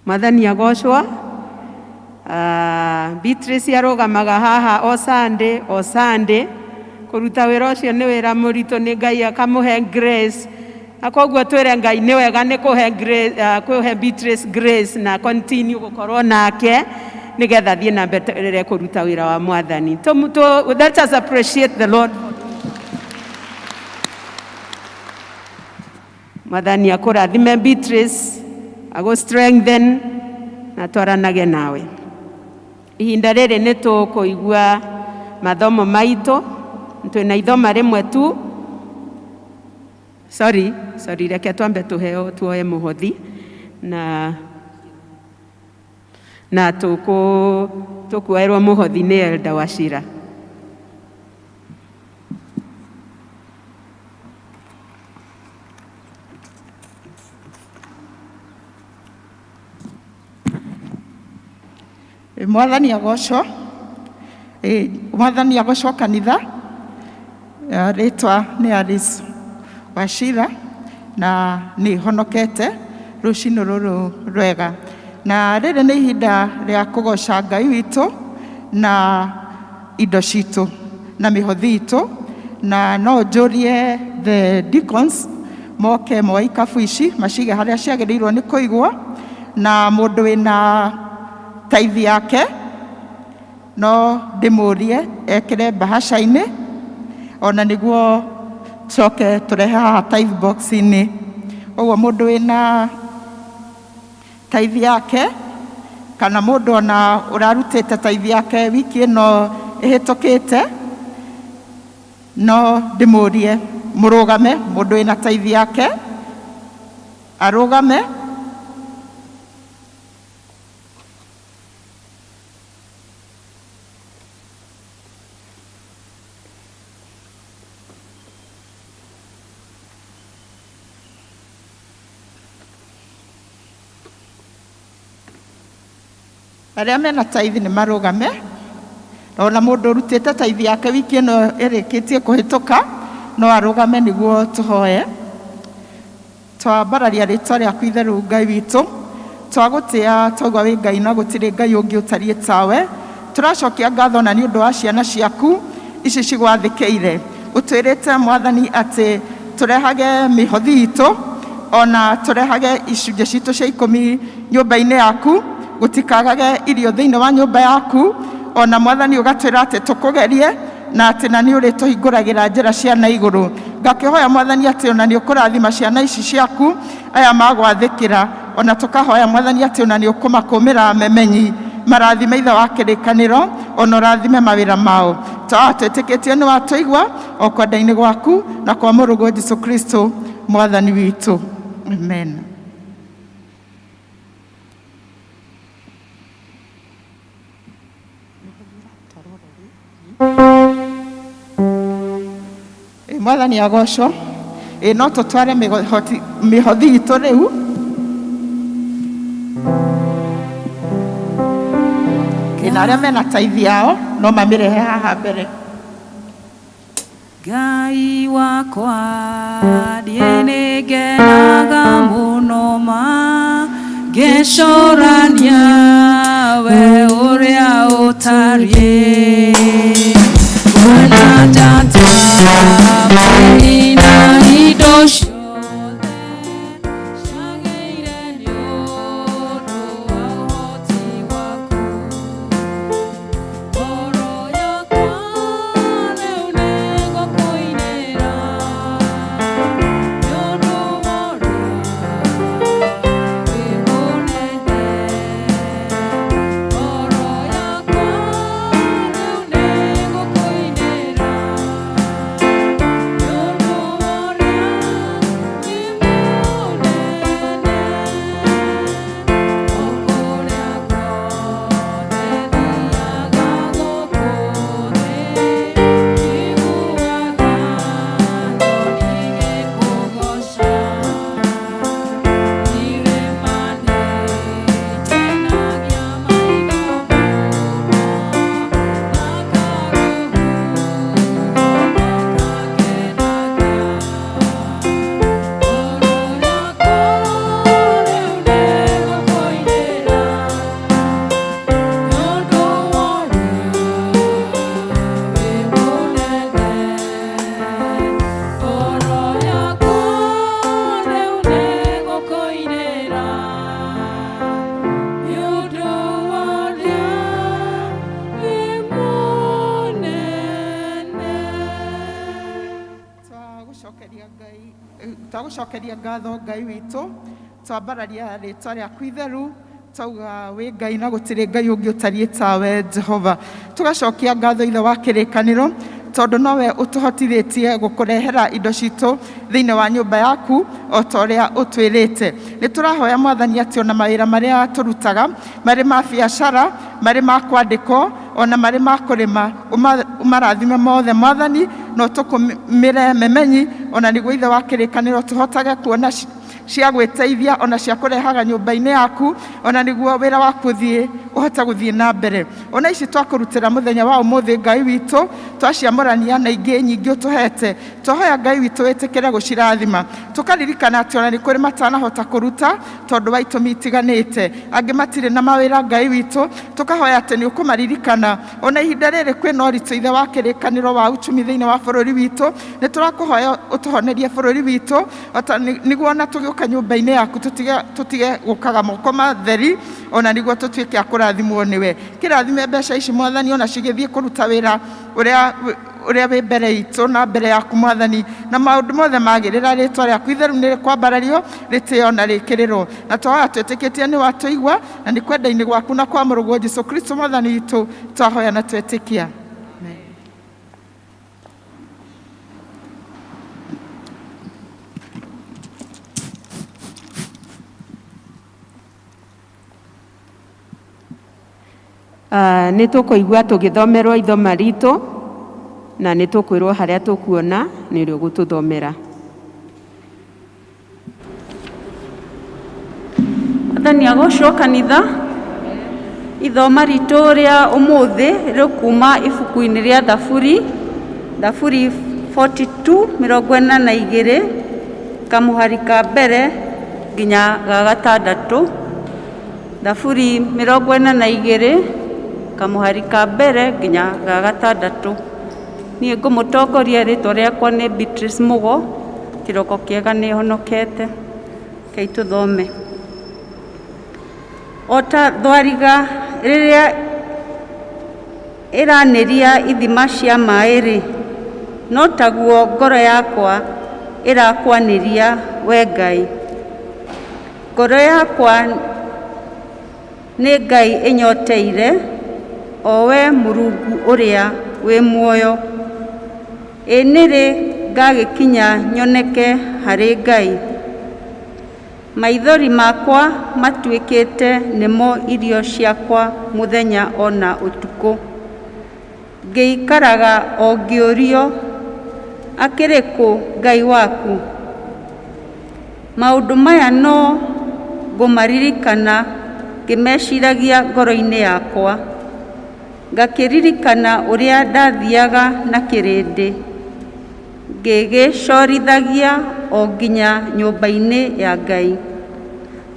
Mwathani agocwo. Beatrice arũgamaga haha o Sunday o Sunday kũruta wĩra ũcio nĩ wĩra mũritũ, nĩ Ngai akamũhe grace, na koguo twĩre Ngai nĩ wega nĩ kũhe grace, kũhe Beatrice grace na continue gũkorwo nake nĩgetha athiĩ na mbere kũruta wĩra wa Mwathani. Let us appreciate the Lord. Mwathani akũrathime Beatrice, agũ strengthen na twaranage nawe. Ihinda rĩrĩ nĩ tũkũigua mathomo maitũ, twĩna ithoma rĩmwe tu. Sorry, sorry, reke twambe tũheo tuoe mũhothi na tũkuoerwo mũhothi nĩ Elder Wachira. Mwathani agocwo. Mwathani agocwo kanitha. Rĩtwa nĩ Alice Wachira na nĩ honokete rũcinĩ rũrũ rwega, na rĩrĩ nĩ ihinda rĩa kũgoca Ngai witũ na indo citũ na mĩhothi itũ, na no njũrie the deacons moke moe ikabu ici macige harĩa ciagĩrĩirwo nĩ kũigwo, na mũndũ wĩna tithe yake no ndĩmũrie ekĩre mbahaca-inĩ ona nĩguo coke tũrehe haha tithe box-inĩ. Ũguo mũndũ wĩna tithe yake kana mũndũ ona ũrarutĩte tithe yake wiki ĩno ĩhĩtũkĩte no ndĩmũrie mũrũgame, mũndũ wĩna tithe yake arũgame. Arĩa mena taithi nĩ marũgame, ona mũndũ ũrutĩte taithi yake wiki ĩno ĩrĩkĩtie kũhĩtũka no arũgame nĩguo tũhoe. Twambararia rĩtwa rĩaku itheru Ngai witũ, twagũtĩa twauga wĩ Ngai na gũtirĩ Ngai ũngĩ ũtariĩ tawe. Tũracokia ngatho na nĩ ũndũ wa ciana ciaku ici cigwathĩkĩire. Ũtwĩrĩte Mwathani atĩ tũrehage mĩhothi itũ ona tũrehage icunjĩ citũ cia ikũmi nyũmba-inĩ yaku, gũtikagage irio thĩinĩ wa nyũmba yaku. Ona Mwathani ũgatwĩra atĩ tũkũgerie na atĩ na nĩ ũrĩtũhingũragĩra njĩra cia na igũrũ. Ngakĩhoya Mwathani atĩ ona nĩ ũkũrathima ciana ici ciaku aya magwathĩkĩra, ona tũkahoya Mwathani atĩ ona nĩ ũkũmakũmĩra memenyi, marathime ithe wa kĩrĩkanĩro, ona ũrathime mawĩra mao. Twawa twĩtĩkĩtie nĩ watũigua o kwenda-inĩ gwaku na kwa mũrũguo Jesu Kristo Mwathani witũ. Amen. Ĩ, Mwathani agocwo. Ĩ, no tũtware mĩhothi itũ rĩu. Ĩ, na arĩa mena taithi yao no mamĩrehe haha mbere. Ngai wakwa niĩ nĩngenaga mũno ma ngĩcũrania we ũrĩa ũtariĩ. Kuona njata mweri na indo ciothe ciagĩire nĩ ũndũ wa ũhoti waku. Ngoro yakwa rĩu nĩngũkũinĩra nĩ ũndũ wa ũrĩa wĩ mũnene. Ngoro yakwa rĩu nĩngũkũinĩra nĩ ũndũ wa ũrĩa wĩ mũnene. O kũrĩa guothe thiaga gũkũ thĩ, njiguaga thoni igĩkũgooca. Irĩma nĩikenagia maitho mũno, na karũhuho no kakenagia. Ngoro yakwa rĩu nĩngũkũinĩra nĩ ũndũ wa ũrĩa wĩ mũnene. Ngoro yakwa rĩu nĩngũkũinĩra nĩ ũndũ wa ũrĩa wĩ mũnene. Twagũcokeria Ngai, twagũcokeria ngatho Ngai witũ, twambararia rĩtwa rĩaku itheru, twauga wĩ Ngai na gũtirĩ Ngai ũngĩ ũtariĩ tawe Jehova. Tũgacokia ngatho ithe wa kĩrĩkanĩro, tondũ nowe ũtũhotithĩtie gũkũrehera indo citũ thĩinĩ wa nyũmba yaku o ta ũrĩa ũtwĩrĩte. Nĩ tũrahoya Mwathani atĩ ona mawĩra marĩa tũrutaga, marĩ ma biacara, marĩ ma kwandĩkwo, ona marĩ ma kũrĩma, ũmarathime mothe Mwathani, na ũtũkũmĩre memenyi, ona nĩguo ithe wa kĩrĩkanĩro tũhotage kuona cia gwĩteithia ona cia kũrehaga nyũmba-inĩ yaku, ona nĩguo wĩra waku ũthiĩ ũhote gũthiĩ na mbere. Ona ici twakũrutĩra mũthenya wa ũmũthĩ Ngai witũ, twaciamũrania na ingĩ nyingĩ ũtũhete, twahoya Ngai witũ wĩtĩkĩre gũcirathima. Tũkaririkana atĩ ona nĩ kũrĩ matanahota kũruta tondũ wa itũmi itiganĩte, angĩ matirĩ na mawĩra Ngai witũ, tũkahoya atĩ nĩ ũkũmaririkana. Ona ihinda rĩrĩ kwĩna ũritũ ithe wa kĩrĩkanĩro wa uchumi thĩinĩ wa bũrũri witũ, nĩ tũrakũhoya ũtũhonerie bũrũri witũ, ota nĩguo ona tũgĩũka nyũmba-inĩ yaku tũtige gũkaga moko matheri, ona nĩguo tũtuĩke a kũrathimwo nĩwe. Kĩrathime mbeca ici Mwathani, ona cigĩthiĩ kũruta wĩra ũrĩa wĩ mbere itũ na mbere yaku Mwathani, na maũndũ mothe magĩrĩra rĩtwa rĩaku itheru nĩ rĩkwambarario, rĩtĩo na rĩkĩrĩrwo. Na twahoya twĩtĩkĩtie nĩ watũigua, na nĩ kwenda-inĩ gwaku na kwa mũrũguo Jesu Kristo Mwathani witũ twahoya na twetĩkia. Amen. Nĩ tũkũigua tũgĩthomerwo ithoma ritũ na nĩ tũkwĩrwo harĩa tũkuona nĩ ũrĩa ũgũtũthomera. Mwathani agocwo kanitha. Ithoma ritũ rĩa ũmũthĩ rĩkuma ibuku-inĩ rĩa Thaburi, Thaburi 42 42 kamũhari ka mbere nginya ga gatandatũ. Thaburi 42 kamũhari ka mbere nginya ga gatandatũ. Niĩ ngũmũtongoria, rĩtwa rĩakwa nĩ Beatrice Mugo, kĩroko kĩega nĩ honokete. Rekei tũthome. O ta thwariga rĩrĩa ĩranĩria ithima cia maĩ-rĩ, no taguo ngoro yakwa ĩrakwanĩria we Ngai. Ngoro yakwa nĩ Ngai ĩnyoteire, o we Mũrungu ũrĩa wĩ muoyo. Ĩ nĩ rĩ ngagĩkinya nyoneke harĩ Ngai? Maithori makwa matuĩkĩte nĩmo irio ciakwa mũthenya ona ũtukũ, ngĩikaraga o ngĩũrio, akĩrĩ kũ Ngai waku? Maũndũ maya no ngũmaririkana ngĩmeciragia ngoro-inĩ yakwa, ngakĩririkana ũrĩa ndathiaga na kĩrĩndĩ, ngĩgĩcorithagia o nginya nyũmba-inĩ ya Ngai,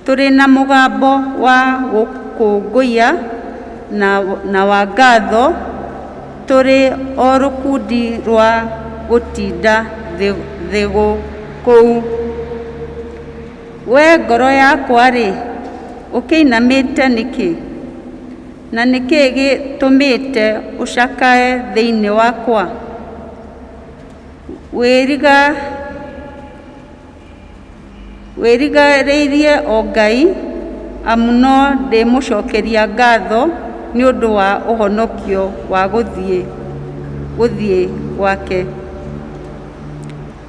tũrĩ na mũgambo wa gũkũngũiya na wa ngatho, tũrĩ o rũkundi rwa gũtinda thigũkũu. We ngoro yakwa-rĩ, ũkĩinamĩte nĩkĩ? Na nĩkĩ gĩtũmĩte ũcakae thĩinĩ wakwa? Wĩrigarĩirie o Ngai, amu no ndĩmũcokeria ngatho nĩ ũndũ wa ũhonokio wa gũthiĩ gwake.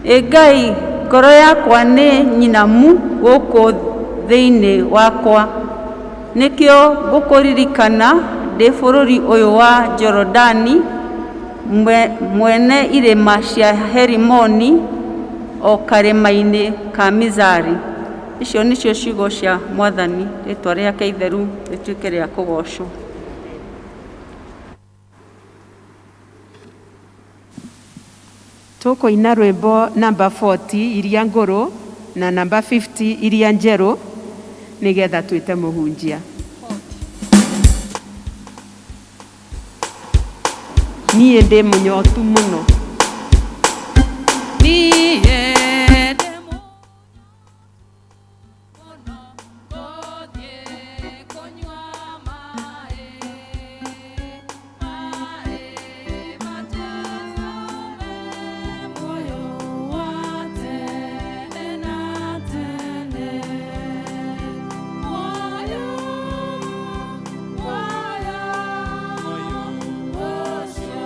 Ĩ Ngai, ngoro yakwa nĩ nyinamu gũkũ thĩinĩ wakwa, nĩkĩo ngũkũririkana ndĩ bũrũri ũyũ wa Jorodani, mwene irĩma cia Herimoni, o karĩma-inĩ ka Mizari. Icio nĩcio ciugo cia Mwathani, rĩtwa rĩake itheru rĩtuĩke rĩa kũgoocwo. Tũkũina rwĩmbo namba 40 iria ngũrũ na namba 50 iria njerũ nĩgetha twĩte mũhunjia. Niĩ ndĩ mũnyotu mũno. Niĩ ndĩ mũno gũthiĩ kũnyua maĩ, maĩ ma Jesũ me muoyo wa tene na tene. Muoyo, muoyo, ũcio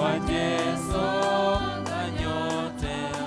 wa Jesũ nganyotera.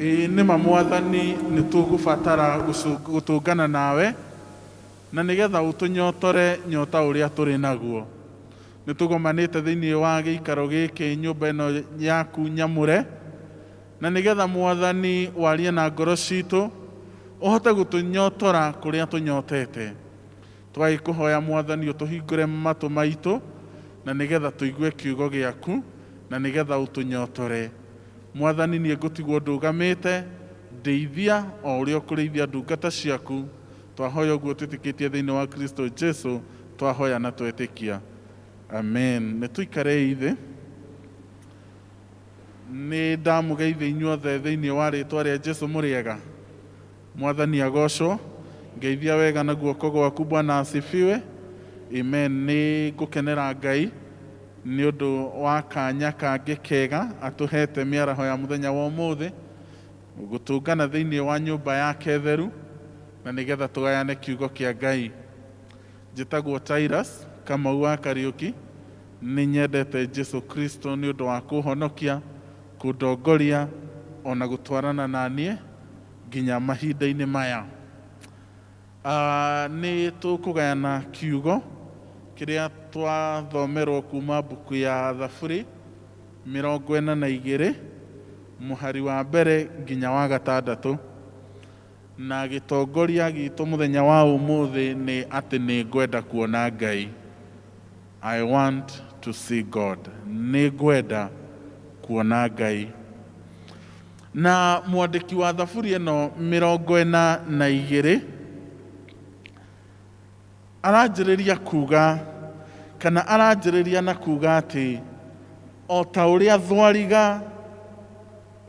Ĩĩ nĩma Mwathani nĩ tũgũbatara gũtũngana nawe na nĩgetha ũtũnyotore nyota ũrĩa tũrĩ naguo. Nĩ tũgomanĩte thĩinĩ wa gĩikaro gĩkĩ nyũmba ĩno yaku nyamũre na nĩgetha Mwathani warie na ngoro citũ ũhote gũtũnyotora kũrĩa tũnyotete. Twagĩkũhoya Mwathani ũtũhingũre matũ maitũ na nĩgetha tũigue kiugo gĩaku na nĩgetha ũtũnyotore. Mwathani niĩ ngũtigwo ndũgamĩte, ndeithia o ũrĩa ũkũrĩithia ndungata ciaku. Twahoya ũguo twĩtĩkĩtie thĩinĩ wa Kristo Jesu, twahoya na twetĩkia. Amen. Nĩ tũikarei thĩ. Nĩ ndamũgeithia inyuothe thĩinĩ wa rĩtwa rĩa Jesu mũrĩ ega. Mwathani agocwo. Ngeithia wega na guoko gwaku. Bwana asifiwe. Amen. Nĩ ngũkenera Ngai nĩ ũndũ wa kanya kangĩ kega atũhete mĩaraho ya mũthenya wa ũmũthĩ gũtũngana thĩinĩ wa nyũmba yake theru na nĩgetha tũgayane kiugo kĩa Ngai. Njĩtagwo Tirus Kamau wa Kariũki. Nĩ nyendete Jesu Kristo nĩ ũndũ wa kũhonokia, kũndongoria ona gũtwarana na niĩ nginya mahinda-inĩ maya. Nĩ tũkũgayana kiugo kĩrĩa twathomerwo kuma mbuku ya Thaburi 42 mũhari wa mbere nginya wa gatandatũ. Na gĩtongoria gitũ mũthenya wa ũmũthĩ nĩ atĩ nĩ ngwenda kuona Ngai. I want to see God. Nĩ ngwenda kuona Ngai. Na mwandĩki wa Thaburi ĩno 42 aranjĩrĩria kuga kana aranjĩrĩria na kuga atĩ o ta ũrĩa thwariga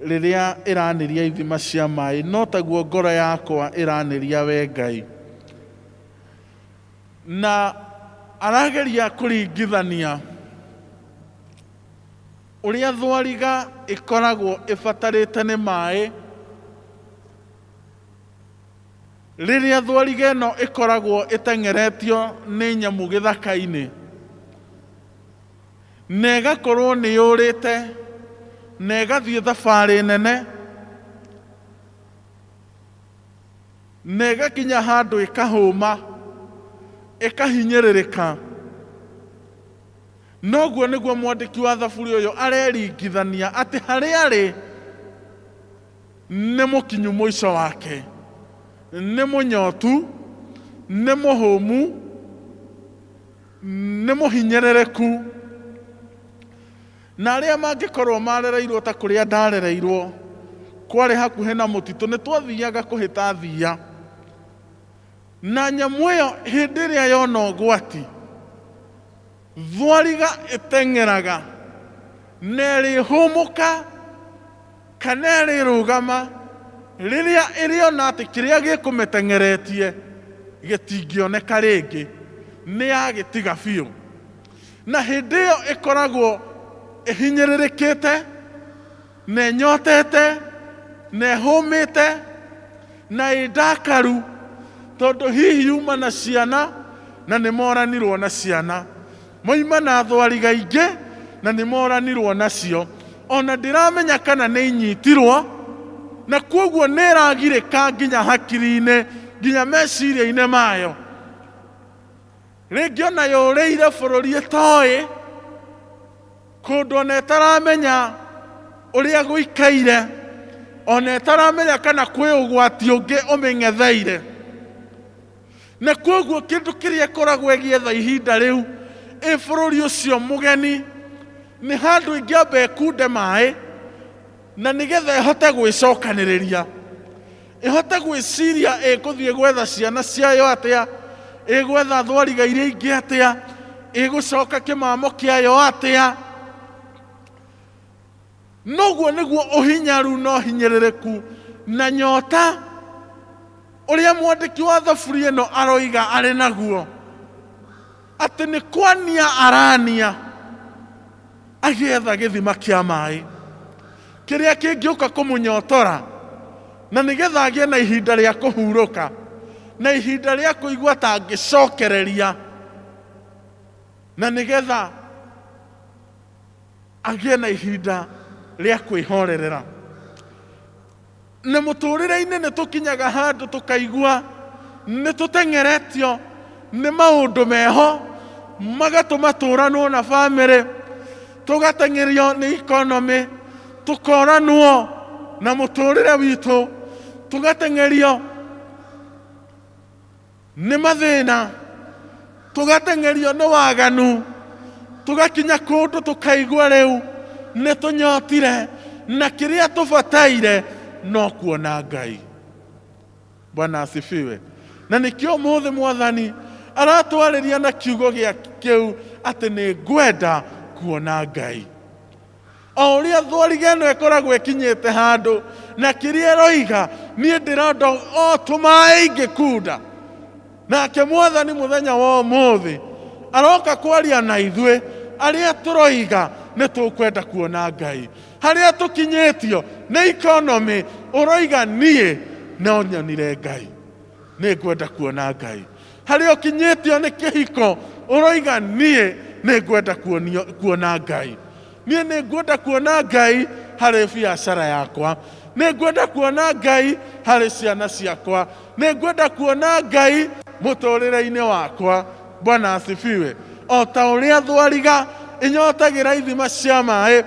rĩrĩa ĩranĩria ithima cia maĩ no taguo ngoro yakwa ĩranĩria we Ngai. Na arageria kũringithania ũrĩa thwariga ĩkoragwo ĩbatarĩte nĩ maĩ rĩrĩa thwariga ĩno ĩkoragwo ĩteng'eretio nĩ nyamũ gĩthaka-inĩ na ĩgakorwo nĩ yũrĩte na ĩgathiĩ thabarĩ nene na ĩgakinya handũ ĩkahũma ĩkahinyĩrĩrĩka. Noguo nĩguo mwandĩki wa thaburi ũyũ areringithania atĩ harĩa arĩ nĩ mũkinyu mũico wake, nĩ mũnyotu, nĩ mũhũmu, nĩ mũhinyĩrĩrĩku. Na arĩa mangĩkorwo marereirwo ta kũrĩa ndarereirwo, kwarĩ hakuhĩ na mũtitũ, nĩ twathiaga kũhĩta thiia. Na nyamũ ĩyo hĩndĩ ĩrĩa yona ũgwati, thwariga ĩteng'eraga na ĩrĩhũmũka kana ĩrĩrũgama rĩrĩa ĩrĩona atĩ kĩrĩa gĩkũmĩteng'eretie gĩtingĩoneka rĩngĩ, nĩ yagĩtiga biũ. Na hĩndĩ ĩyo ĩkoragwo ĩhinyĩrĩrĩkĩte na ĩnyotete na ĩhũmĩte na ĩ ndakaru tondũ hihi yuma na ciana na nĩ moranirwo na ciana moima na thwariga ingĩ na nĩ moranirwo nacio ona ndĩramenya kana nĩ inyitirwo na kwoguo nĩ ĩragirĩka nginya hakiri-inĩ nginya meciria-inĩ mayo. Rĩngĩ ona yũrĩire bũrũri ĩtoĩ, kũndũ ona ĩtaramenya ũrĩa gũikaire, ona ĩtaramenya kana kwĩ ũgwati ũngĩ ũmĩng'etheire. Na kwoguo kĩndũ kĩrĩa ĩkoragwo ĩgĩetha ihinda rĩu ĩ bũrũri ũcio mũgeni nĩ handũ ĩngĩamba ĩkunde maĩ na nĩgetha ĩhote gwĩcokanĩrĩria. Ĩhote gwĩciria ĩgũthiĩ gwetha ciana ciayo atĩa, ĩgwetha thwariga iria ingĩ atĩa, ĩgũcoka kĩmamo kĩayo atĩa. Noguo nĩguo ũhinyaru na ũhinyĩrĩrĩku na nyota ũrĩa mwandĩki wa thaburi ĩno aroiga arĩ naguo, atĩ nĩ kwania arania agĩetha gĩthima kĩa maĩ kĩrĩa kĩngĩũka kũmũnyotora na nĩgetha agĩe na ihinda rĩa kũhurũka na ihinda rĩa kũigua ta angĩcokereria na nĩgetha agĩe na ihinda rĩa kwĩhorerera. Na mũtũrĩre-inĩ nĩ tũkinyaga handũ tũkaigua nĩ tũteng'eretio nĩ maũndũ meho magatũma tũranwo na bamĩrĩ, tũgateng'erio nĩ economy, tũkoranwo na mũtũrĩre witũ, tũgateng'erio nĩ mathĩna, tũgateng'erio nĩ waganu, tũgakinya kũndũ tũkaigua rĩu nĩ tũnyotire na kĩrĩa tũbataire no kuona Ngai. Bwana asifiwe. Na nĩkĩo ũmũthĩ mwathani aratwarĩria na kiugo gĩa kĩu atĩ nĩ ngwenda kuona Ngai. O ũrĩa thwariga ĩno ĩkoragwo ĩkinyĩte handũ na kĩrĩa ĩroiga, niĩ ndĩrenda o tũmaĩ ingĩkunda. Nake mwathani mũthenya wa ũmũthĩ aroka kwaria na ithuĩ arĩa tũroiga nĩ tũkwenda kuona Ngai. Harĩa tũkinyĩtio nĩ economy, ũroiga niĩ no nyonire Ngai, nĩ ngwenda kuona Ngai. Harĩa ũkinyĩtio nĩ kĩhiko, ũroiga niĩ nĩ ngwenda kuona Ngai. Niĩ nĩ ngwenda kuona Ngai harĩ biacara yakwa, nĩ ngwenda kuona Ngai harĩ ciana ciakwa, nĩ ngwenda kuona Ngai mũtũrĩre-inĩ wakwa. Bwana asifiwe. O ta ũrĩa thwariga ĩnyotagĩra ithima cia maĩ,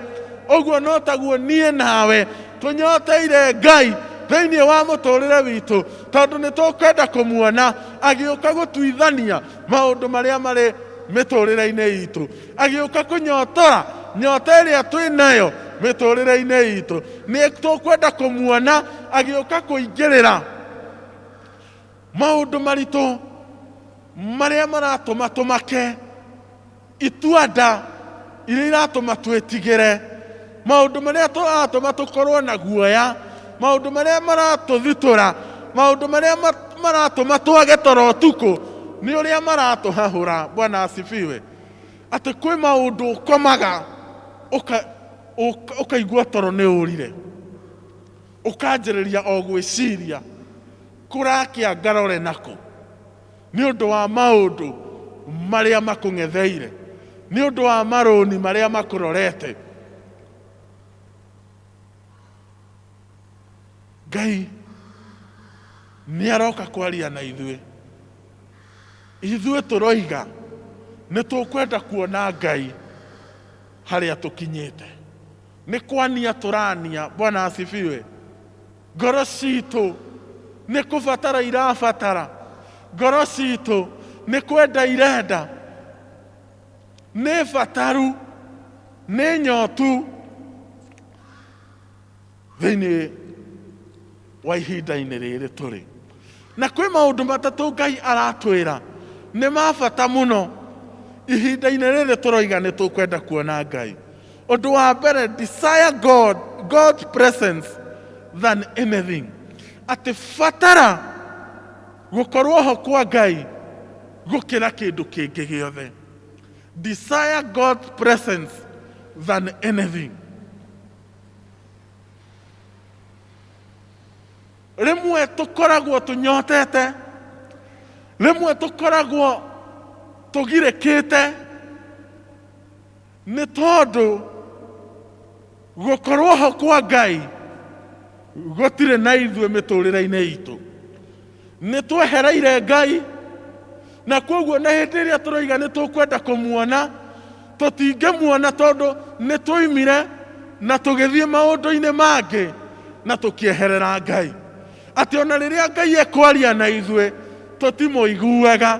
ũguo no taguo niĩ nawe tũnyoteire Ngai thĩinĩ wa mũtũrĩre witũ, tondũ nĩ tũkwenda kũmuona agĩũka gũtuithania maũndũ marĩa marĩ mĩtũrĩre-inĩ itũ, agĩũka kũnyotora nyota ĩrĩa twĩ nayo mĩtũrĩre-inĩ itũ. Nĩ tũkwenda kũmuona agĩũka kũingĩrĩra maũndũ maritũ marĩa maratũma tũmake, itua-nda iria iratũma twĩtigĩre, maũndũ marĩa tũratũma tũkorwo na guoya, maũndũ marĩa maratũthitũra, maũndũ marĩa maratũma twage toro ũtukũ, nĩ ũrĩa maratũhahũra. Bwana asifiwe. Atĩ kwĩ maũndũ ũkomaga ũkaigua toro nĩ ũrire, ũkanjĩrĩria o gwĩciria kũrakĩa ngarore nako, nĩ ũndũ wa maũndũ marĩa makũng'etheire, nĩ ũndũ wa marũni marĩa makũrorete. Ngai nĩ aroka kwaria na ithuĩ. Ithuĩ tũroiga nĩ tũkwenda kuona Ngai harĩa tũkinyĩte. Nĩ kwania tũrania. Bwana asifiwe. Ngoro citũ nĩ kũbatara irabatara, ngoro citũ nĩ kwenda irenda, nĩ bataru, nĩ nyotu thĩinĩ wa ihinda-inĩ rĩrĩ tũrĩ. Na kwĩ maũndũ matatũ Ngai aratwĩra nĩ ma bata mũno ihinda-inĩ rĩrĩ tũroiga nĩ tũkwenda kuona Ngai. Ũndũ wa mbere, desire God, God's presence than anything. Atĩ batara gũkorwo ho kwa Ngai gũkĩra kĩndũ kĩngĩ gĩothe. Desire God's presence than anything. Rĩmwe tũkoragwo tũnyotete, rĩmwe tũkoragwo tũgirĩkĩte nĩ tondũ gũkorwo ho kwa Ngai gũtirĩ na ithuĩ mĩtũrĩre-inĩ itũ. Nĩ twehereire Ngai, na kwoguo na hĩndĩ ĩrĩa tũroiga nĩ tũkwenda kũmuona, tũtingĩmuona tondũ nĩ twoimire na tũgĩthiĩ maũndũ-inĩ mangĩ na tũkĩeherera Ngai. Atĩ ona rĩrĩa Ngai ekwaria na ithuĩ tũtimũiguaga,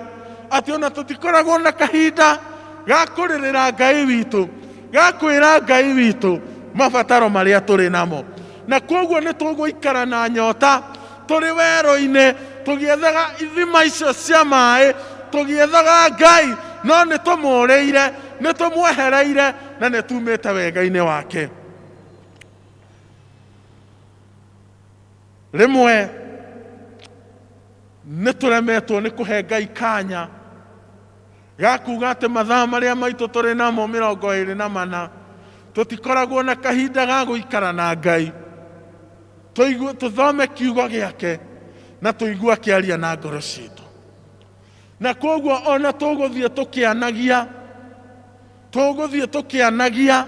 atĩ ona tũtikoragwo na kahinda ga kũrĩrĩra Ngai witũ, ga kwĩra Ngai witũ mabataro marĩa tũrĩ namo. Na kwoguo nĩ tũgũikara na nyota tũrĩ werũ-inĩ tũgĩethaga ithima icio cia maĩ, tũgĩethaga Ngai, no nĩ tũmũrĩire, nĩ tũmwehereire na nĩ tumĩte wega-inĩ wake. Rĩmwe nĩ tũremetwo nĩ kũhe Ngai kanya ga kuga atĩ mathaa marĩa maitũ tũrĩ namo 24 tũtikoragwo na kahinda ga gũikara na Ngai, tũigue, tũthome kiugo gĩake na tũigue akĩaria na ngoro citũ. Na koguo ona tũgũthiĩ tũkĩanagia, tũgũthiĩ tũkĩanagia,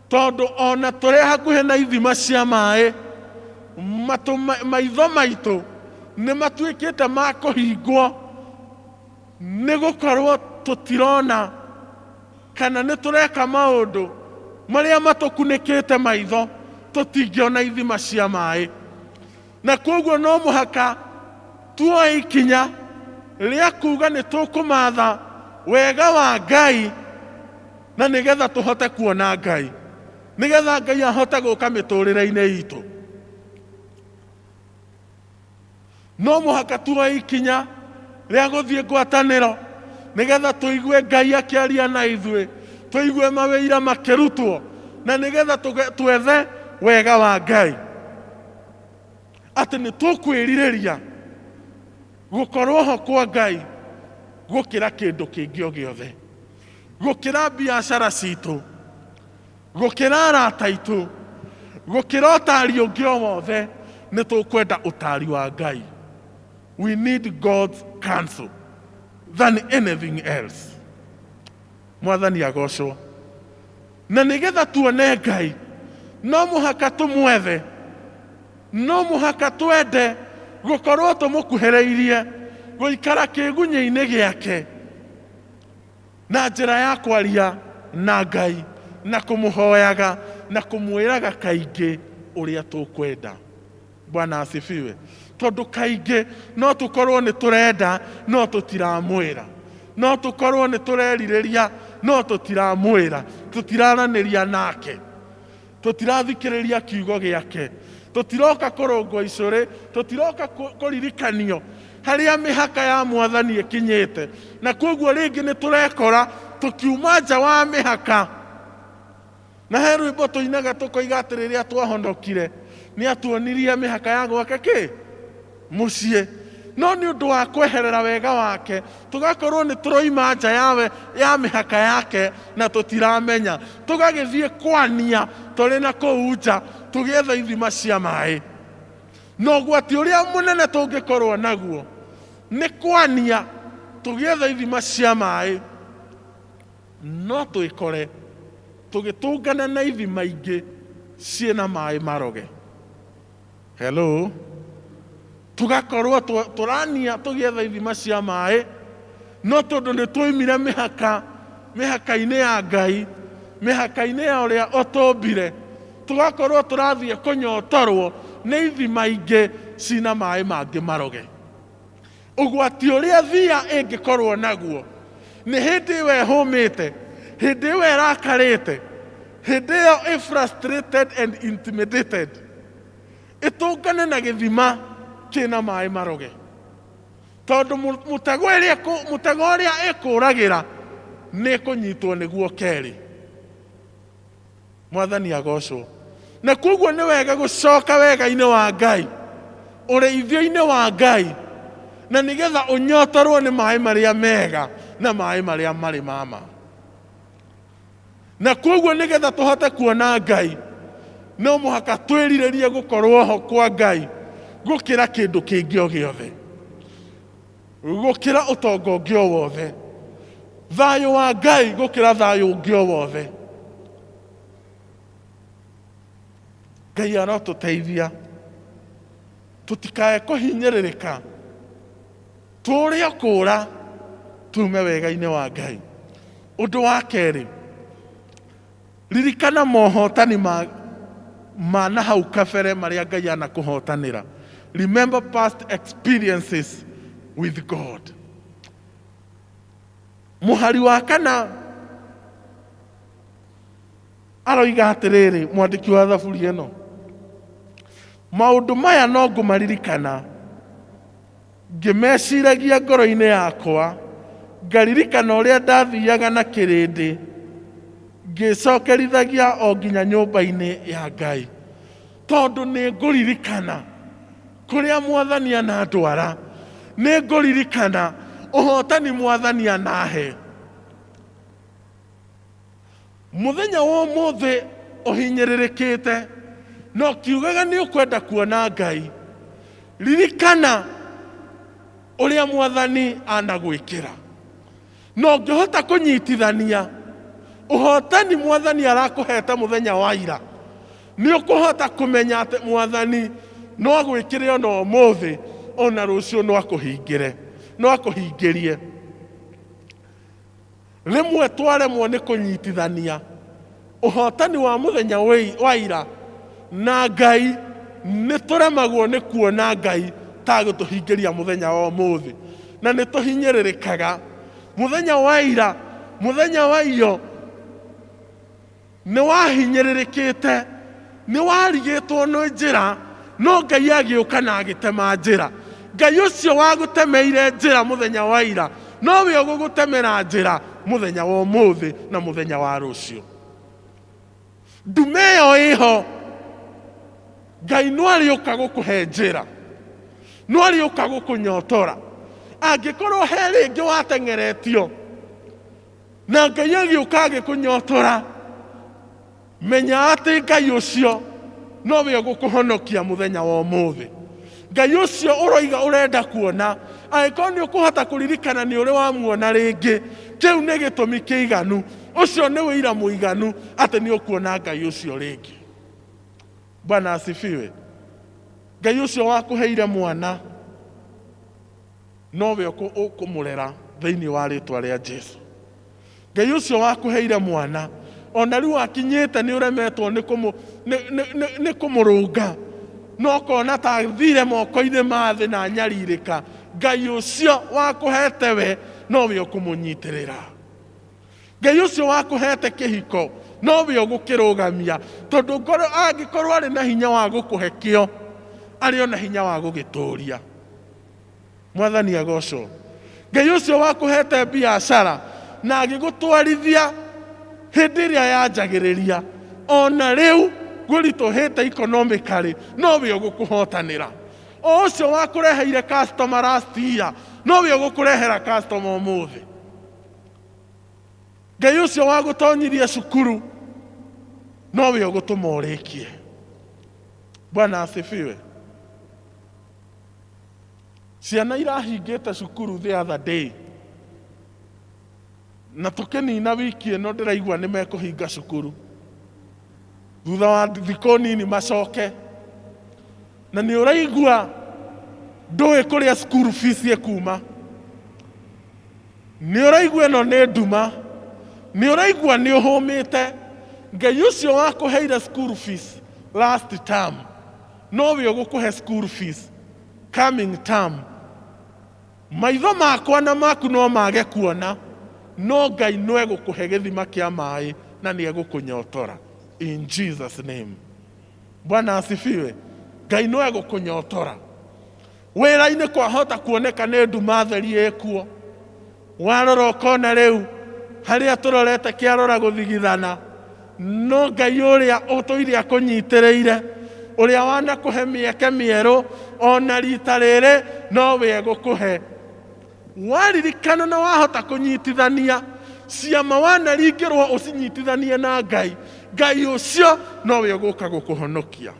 tondũ ona tũrĩ hakuhĩ na ithima cia maĩ, Matũ maitho maitũ nĩ matuĩkĩte ma kũhingwo nĩ gũkorwo tũtirona kana nĩ tũreka maũndũ marĩa matũkunĩkĩte maitho tũtingĩona ithima cia maĩ. Na kwoguo no mũhaka tuoe ikinya rĩa kuuga nĩ tũkũmatha wega wa Ngai na nĩgetha tũhote kuona Ngai. Nĩgetha Ngai ahote gũka mĩtũrĩre-inĩ itũ. No mũhaka tuoe ikinya rĩa gũthiĩ ngwatanĩro nĩgetha tũigue Ngai akĩaria na ithuĩ, tũigue mawĩira makĩrutwo, na nĩgetha twethe wega wa Ngai. Atĩ nĩ tũkwĩrirĩria gũkorwo ho kwa Ngai gũkĩra kĩndũ kĩngĩ o gĩothe, gũkĩra biacara citũ, Gũkĩra arata aitũ, gũkĩra ũtaari ũngĩ o wothe, nĩ tũkwenda ũtaari wa Ngai. We need God's counsel than anything else. Mwathani agocwo. Na nĩgetha tuone Ngai, no mũhaka tũmwethe, no mũhaka twende gũkorwo tũmũkuhĩrĩirie, gũikara kĩgunyĩ-inĩ gĩake. Na njĩra ya kwaria na Ngai na kũmũhoyaga na kũmwĩraga kaingĩ ũrĩa tũkwenda. Bwana asifiwe. Tondũ kaingĩ no tũkorwo nĩ tũrenda no tũtiramwĩra. No tũkorwo nĩ tũrerirĩria no tũtiramwĩra. Tũtiraranĩria nake. Tũtirathikĩrĩria kiugo gĩake. Tũtiroka kũrũngwo icũrĩ, tũtiroka kũririkanio harĩa mĩhaka ya Mwathani ĩkinyĩte. Na kwoguo rĩngĩ nĩ tũrekora tũkiuma nja wa mĩhaka. Na he rwĩmbo tũinaga tũkoiga atĩ rĩrĩa twahonokire, nĩ atuonirie mĩhaka ya gwake kĩ? Mũciĩ. No nĩ ũndũ wa kweherera wega wake, tũgakorwo nĩ tũroima nja yawe ya mĩhaka yake na tũtiramenya. Tũgagĩthiĩ kwania tũrĩ na kũu nja tũgĩetha ithima cia maĩ. Na ũgwati ũrĩa mũnene tũngĩkorwo naguo nĩ kwania tũgĩetha ithima cia maĩ, no twĩkore tũgĩtũngana na ithima ingĩ ciĩna maĩ maroge. Hello? Tũgakorwo tũrania tũgĩetha ithima cia maĩ, no tondũ nĩ twoimire mĩhaka, mĩhaka-inĩ ya Ngai, mĩhaka-inĩ ya ũrĩa ũtũmbire, tũgakorwo tũrathiĩ kũnyotorwo nĩ ithima ingĩ cina maĩ mangĩ maroge. Ũgwati ũrĩa thia ĩngĩkorwo naguo nĩ hĩndĩ ĩyo ĩhũmĩte, hĩndĩ ĩyo ĩrakarĩte, hĩndĩ ĩyo ĩ frustrated and intimidated, ĩtũngane na gĩthima kĩna maĩ maroge. Tondũ mũtego ĩrĩa mũtego ũrĩa ĩkũragĩra nĩ ĩkũnyitwo nĩguo kerĩ. Mwathani agocwo. Na koguo nĩ wega gũcoka wega-inĩ wa Ngai, ũrĩithio-inĩ wa Ngai, na nĩgetha ũnyotorwo nĩ maĩ marĩa mega na maĩ marĩa marĩ ma ma. Na koguo nĩgetha tũhote kuona Ngai, no mũhaka twĩrirĩrie gũkorwo ho kwa Ngai gũkĩra kĩndũ kĩngĩ o gĩothe, gũkĩra ũtonga ũngĩ o wothe, thayũ wa Ngai gũkĩra thayũ ũngĩ o wothe. Ngai arotũteithia tũtikae kũhinyĩrĩrĩka tũrĩa kũra tume wega-inĩ wa Ngai. Ũndũ wa kerĩ, ririkana mohotani ma, ma na hau kabere marĩa Ngai anakũhotanĩra. Remember past experiences with God. Mũhari wa kana aroiga atĩrĩrĩ, mwandĩki wa thaburi ĩno, maũndũ maya no ngũmaririkana ngĩmeciragia ngoro-inĩ yakwa, ngaririkana ũrĩa ndathiaga na kĩrĩndĩ, ngĩcokerithagia o nginya nyũmba-inĩ ya Ngai. Tondũ nĩ ngũririkana kũrĩa Mwathani anandwara, nĩ ngũririkana ũhotani Mwathani anahe. Mũthenya wa ũmũthĩ ũhinyĩrĩrĩkĩte na ũkiugaga nĩ ũkwenda kuona Ngai, ririkana ũrĩa Mwathani anagwĩkĩra. Na ũngĩhota kũnyitithania ũhotani Mwathani arakũhete mũthenya wa ira, nĩ ũkũhota kũmenya atĩ Mwathani No agwĩkĩre ona ũmũthĩ, ona rũciũ no akũhingĩre, no akũhingĩrie. Rĩmwe twaremwo nĩ kũnyitithania ũhotani wa mũthenya wa ira na Ngai, nĩ tũremagwo nĩ kuona Ngai ta agũtũhingĩria mũthenya wa ũmũthĩ, na nĩ tũhinyĩrĩrĩkaga. Mũthenya wa ira, mũthenya wa iyo, Nĩ wahinyĩrĩrĩkĩte, nĩ warigĩtwo nĩ njĩra, no Ngai agĩũka na agĩtema njĩra. Ngai ũcio wagũtemeire njĩra mũthenya wa ira, nowe ũgũgũtemera njĩra mũthenya wa ũmũthĩ na mũthenya wa rũciũ. Ndume ĩyo ĩho, Ngai no arĩũka gũkũhe njĩra, no arĩũka gũkũnyotora. Angĩkorwo he rĩngĩ wateng'eretio, na Ngai agĩũka agĩkũnyotora, menya atĩ Ngai ũcio nowe ũgũkũhonokia mũthenya wa ũmũthĩ. Ngai ũcio ũroiga ũrenda kuona, angĩkorwo nĩ ũkũhota kũririkana nĩ ũrĩ wamuona rĩngĩ, kĩu nĩ gĩtũmi kĩiganu, ũcio nĩ ũira mũiganu atĩ nĩ ũkuona Ngai ũcio rĩngĩ. Bwana asifiwe. Ngai ũcio wakũheire mwana nowe ũkũmũrera thĩinĩ wa rĩtwa rĩa Jesu. Ngai ũcio wakũheire mwana ona rĩu akinyĩte nĩ ũremetwo nĩ kũmũrũnga no ũkona ta thire moko-inĩ ma thĩ na nyarirĩka, Ngai ũcio wakũhete we nowe ũkũmũnyitĩrĩra. Ngai ũcio wakũhete kĩhiko nowe ũgũkĩrũgamia, tondũ ngoro angĩkorwo arĩ na hinya wa gũkũhe kĩo, arĩ ona hinya wa gũgĩtũria. Mwathani agocwo. Ngai ũcio wakũhete biacara na agĩgũtwarithia hĩndĩ ĩrĩa yanjagĩrĩria, ona rĩu gũritũhĩte economically, nowe ũgũkũhotanĩra. O ũcio wakũreheire customer last year, nowe ũgũkũrehera customer ũmũthĩ. Ngai ũcio wagũtonyirie cukuru, nowe ũgũtũma ũrĩkie. Bwana asifiwe. Ciana irahingĩte cukuru the other day, na tũkĩnina wiki ĩno ndĩraigua nĩ mekũhinga cukuru thutha wa thikũ nini macoke, na nĩ ũraigua ndũĩ kũrĩa school fees ĩkuma, nĩ ũraigua ĩno nĩ nduma, nĩ ũraigua nĩ ũhũmĩte. Ngai ũcio wakũheire school fees last term nowe ũgũkũhe school fees coming term. Maitho makwa na maku no mage kuona, no Ngai no egũkũhe gĩthima kĩa maĩ na nĩ egũkũnyotora in Jesus name. Bwana asifiwe. Ngai no egũkũnyotora. Wĩra-inĩ kwahota kuoneka nĩ nduma theri ĩkuo, warora ũkona rĩu harĩa tũrorete kĩarora gũthigithana, no Ngai ũrĩa ũtũire akũnyitĩrĩire, ũrĩa wanakũhe mĩeke mĩerũ, ona rita rĩrĩ nowe egũkũhe. Waririkana na wahota kũnyitithania ciama wanaringĩrwo ũcinyitithanie na Ngai, Ngai ũcio nowe ũgũka gũkũhonokia.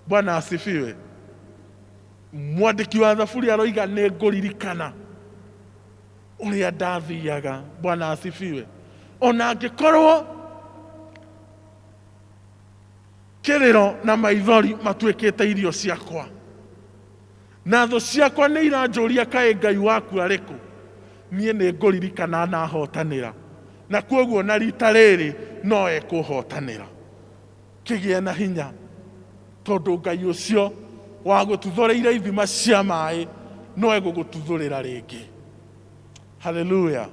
Bwana asifiwe. Mwandĩki wa Thaburi aroiga nĩ ngũririkana ũrĩa ndathiaga. Bwana asifiwe. Ona angĩkorwo kĩrĩro na maithori matuĩkĩte irio ciakwa, na thũ ciakwa nĩ iranjũria kaĩ Ngai waku arĩ kũ, niĩ nĩ ngũririkana na hotanĩra, na kuoguo na rita rĩrĩ no ekũhotanĩra. Kĩgĩe na hinya, tondũ Ngai ũcio wagũtuthũrĩire ithima cia maĩ no egũgũtuthũrĩra rĩngĩ. Haleluya!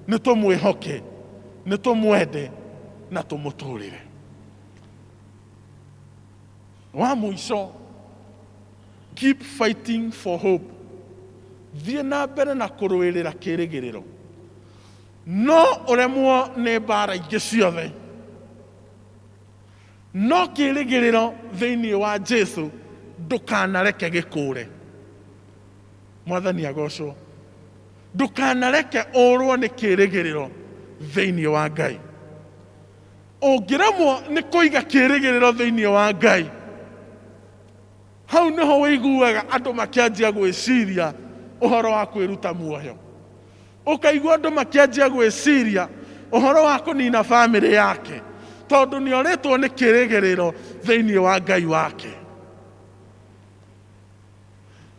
Nĩ tũmwĩhoke, nĩ tũmwende na tũmũtũrĩre. Wa mũico, keep fighting for hope. Thiĩ na mbere na kũrũĩrĩra kĩĩrĩgĩrĩro. No ũremwo nĩ mbara ingĩ ciothe, no kĩĩrĩgĩrĩro thĩinĩ wa Jesu ndũkanareke gĩkũre. Mwathani agocwo. Ndũkanareke ũrwo nĩ kĩĩrĩgĩrĩro thĩinĩ wa Ngai. Ũngĩremwo nĩ kũiga kĩĩrĩgĩrĩro thĩinĩ wa Ngai, hau nĩho ũiguaga andũ makĩanjia gwĩciria ũhoro wa kwĩruta muoyo. Ũkaigua andũ makĩanjia gwĩciria ũhoro wa kũnina bamĩrĩ yake, tondũ nĩ orĩtwo nĩ kĩĩrĩgĩrĩro thĩinĩ wa Ngai wake.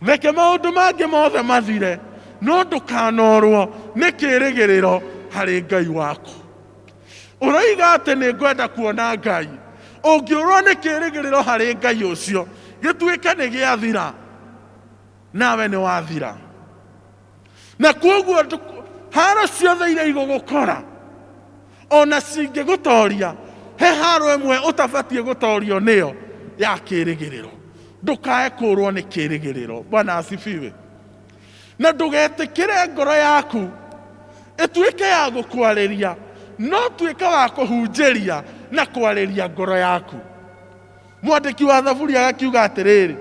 Reke maũndũ mangĩ mothe mathire, no ndũkanorwo nĩ kĩĩrĩgĩrĩro harĩ Ngai waku. Ũroiga atĩ nĩ ngwenda kuona Ngai. Ũngĩũrwo nĩ kĩĩrĩgĩrĩro harĩ Ngai ũcio, gĩtuĩke nĩ gĩathira, nawe nĩ wathira. Na kwoguo haro ciothe iria igũgũkora, ona cingĩgũtoria, he haro ĩmwe ũtabatiĩ gũtorio nĩyo ya kĩĩrĩgĩrĩro. Ndũkae kũũrwo nĩ kĩĩrĩgĩrĩro. Bwana asifiwe. Na ndũgetĩkĩre ngoro yaku ĩtuĩke ya gũkwarĩria, no tuĩka wa kũhunjĩria na kwarĩria ngoro yaku. Mwandĩki wa Thaburi agakiuga atĩrĩrĩ,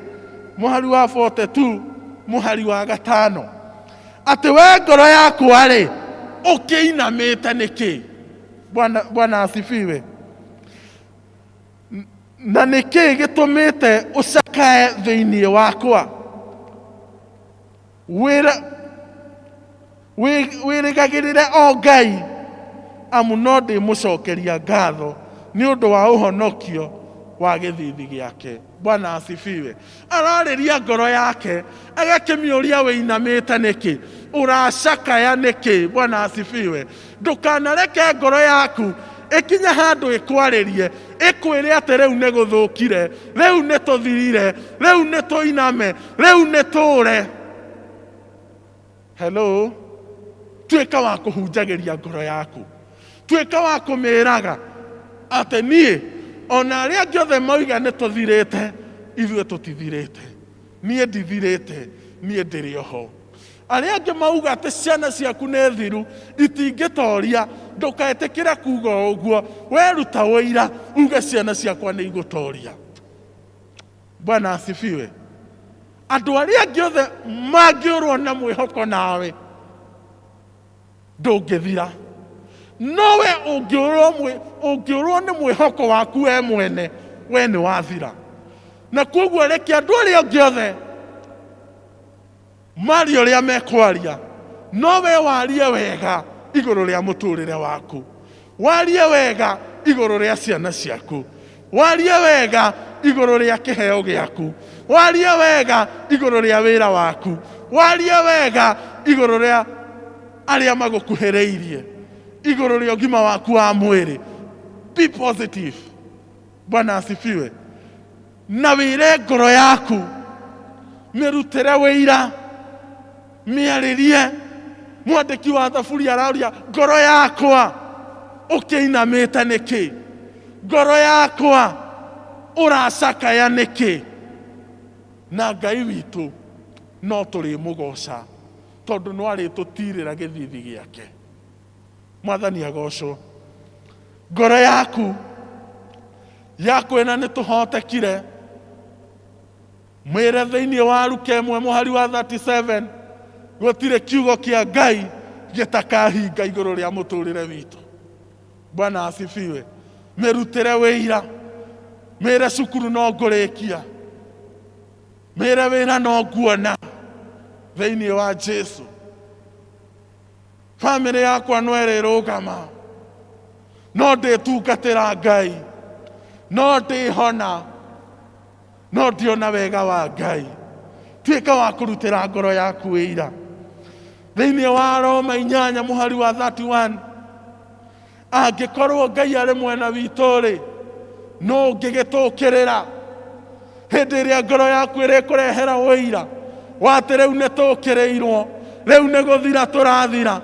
mũhari wa 42 mũhari wa gatano, atĩ we ngoro yakwa-rĩ, ũkĩinamĩte nĩkĩ? Bwana, Bwana asifiwe. Na nĩkĩ gĩtũmĩte ũcakae thĩinĩ wakwa? Wĩra wĩrĩgagĩrĩre o Ngai, amu no ndĩmũcokeria ngatho nĩ ũndũ wa ũhonokio wa gĩthithi gĩake. Bwana asifiwe. Ararĩria ngoro yake agakĩmĩũria wĩinamĩte nĩkĩ, ũracakaya nĩkĩ? Bwana asifiwe. Ndũkanareke ngoro yaku ĩkinye handũ ĩkwarĩrie ĩkwĩre atĩ rĩu nĩ gũthũkire, rĩu nĩ tũthirire, rĩu nĩ tũiname, rĩu nĩ tũũre. Hello, tuĩka wa kũhunjagĩria ngoro yaku, tuĩka wa kũmĩraga atĩ niĩ ona arĩa angĩ othe mauga nĩ tũthirĩte, ithuĩ tũtithirĩte, niĩ ndithirĩte, niĩ ndĩrĩ oho. Arĩa angĩ mauga atĩ ciana ciaku nĩ thiru itingĩtoria, ndũkaĩtĩkĩre kuga ũguo, weruta ũira uge ciana ciakwa nĩ igũtoria. Bwana asifiwe. Andũ arĩa angĩ othe mangĩũrwo na mwĩhoko nawe ndũngĩthira, nowe ũngĩũrwo nĩ mwĩhoko waku we mwene, we nĩ wathira. Na koguo reke andũ arĩa angĩ othe marie ũrĩa mekwaria, no we warie wega igũrũ rĩa mũtũrĩre waku, warie wega igũrũ rĩa ciana ciaku, warie wega igũrũ rĩa kĩheo gĩaku, warie wega igũrũ rĩa wĩra waku, warie wega igũrũ rĩa arĩa magũkuhĩrĩirie, igũrũ rĩa ũgima waku wa mwĩrĩ. Be positive. Bwana asifiwe. Na wĩre ngoro yaku, mĩrutĩre wĩira, mĩarĩrie. Mwandĩki wa Thaburi arauria, ngoro yakwa ũkĩinamĩte nĩkĩ? Ngoro yakwa ũracakaya nĩkĩ? Na Ngai witũ no tũrĩmũgoca, tondũ no arĩtũtirĩra gĩthithi gĩake. Mwathani agocwo. Ngoro yaku yakwĩra nĩ tũhotekire, mwĩre thĩinĩ wa Luka ĩmwe mũhari wa 37, gũtirĩ kiugo kĩa Ngai gĩtakahinga igũrũ rĩa mũtũrĩre witũ. Bwana asifiwe. Mĩrutĩre wĩira, mĩre cukuru no ngũrĩkia, mĩre wĩra no nguona thĩinĩ wa Jesu. Bamĩrĩ yakwa no ĩrĩrũgama, no ndĩtungatĩra Ngai, no ndĩhona, no ndiona wega wa Ngai. Tuĩka wa kũrutĩra ngoro yaku wĩira. Thĩinĩ wa Roma inyanya mũhari wa 31, angĩkorwo Ngai arĩ mwena witũ-rĩ, nũ ũngĩgĩtũkĩrĩra? Hĩndĩ ĩrĩa ngoro yaku ĩrĩkũrehera ũira wa atĩ rĩu nĩ tũkĩrĩirwo, rĩu nĩ gũthira tũrathira,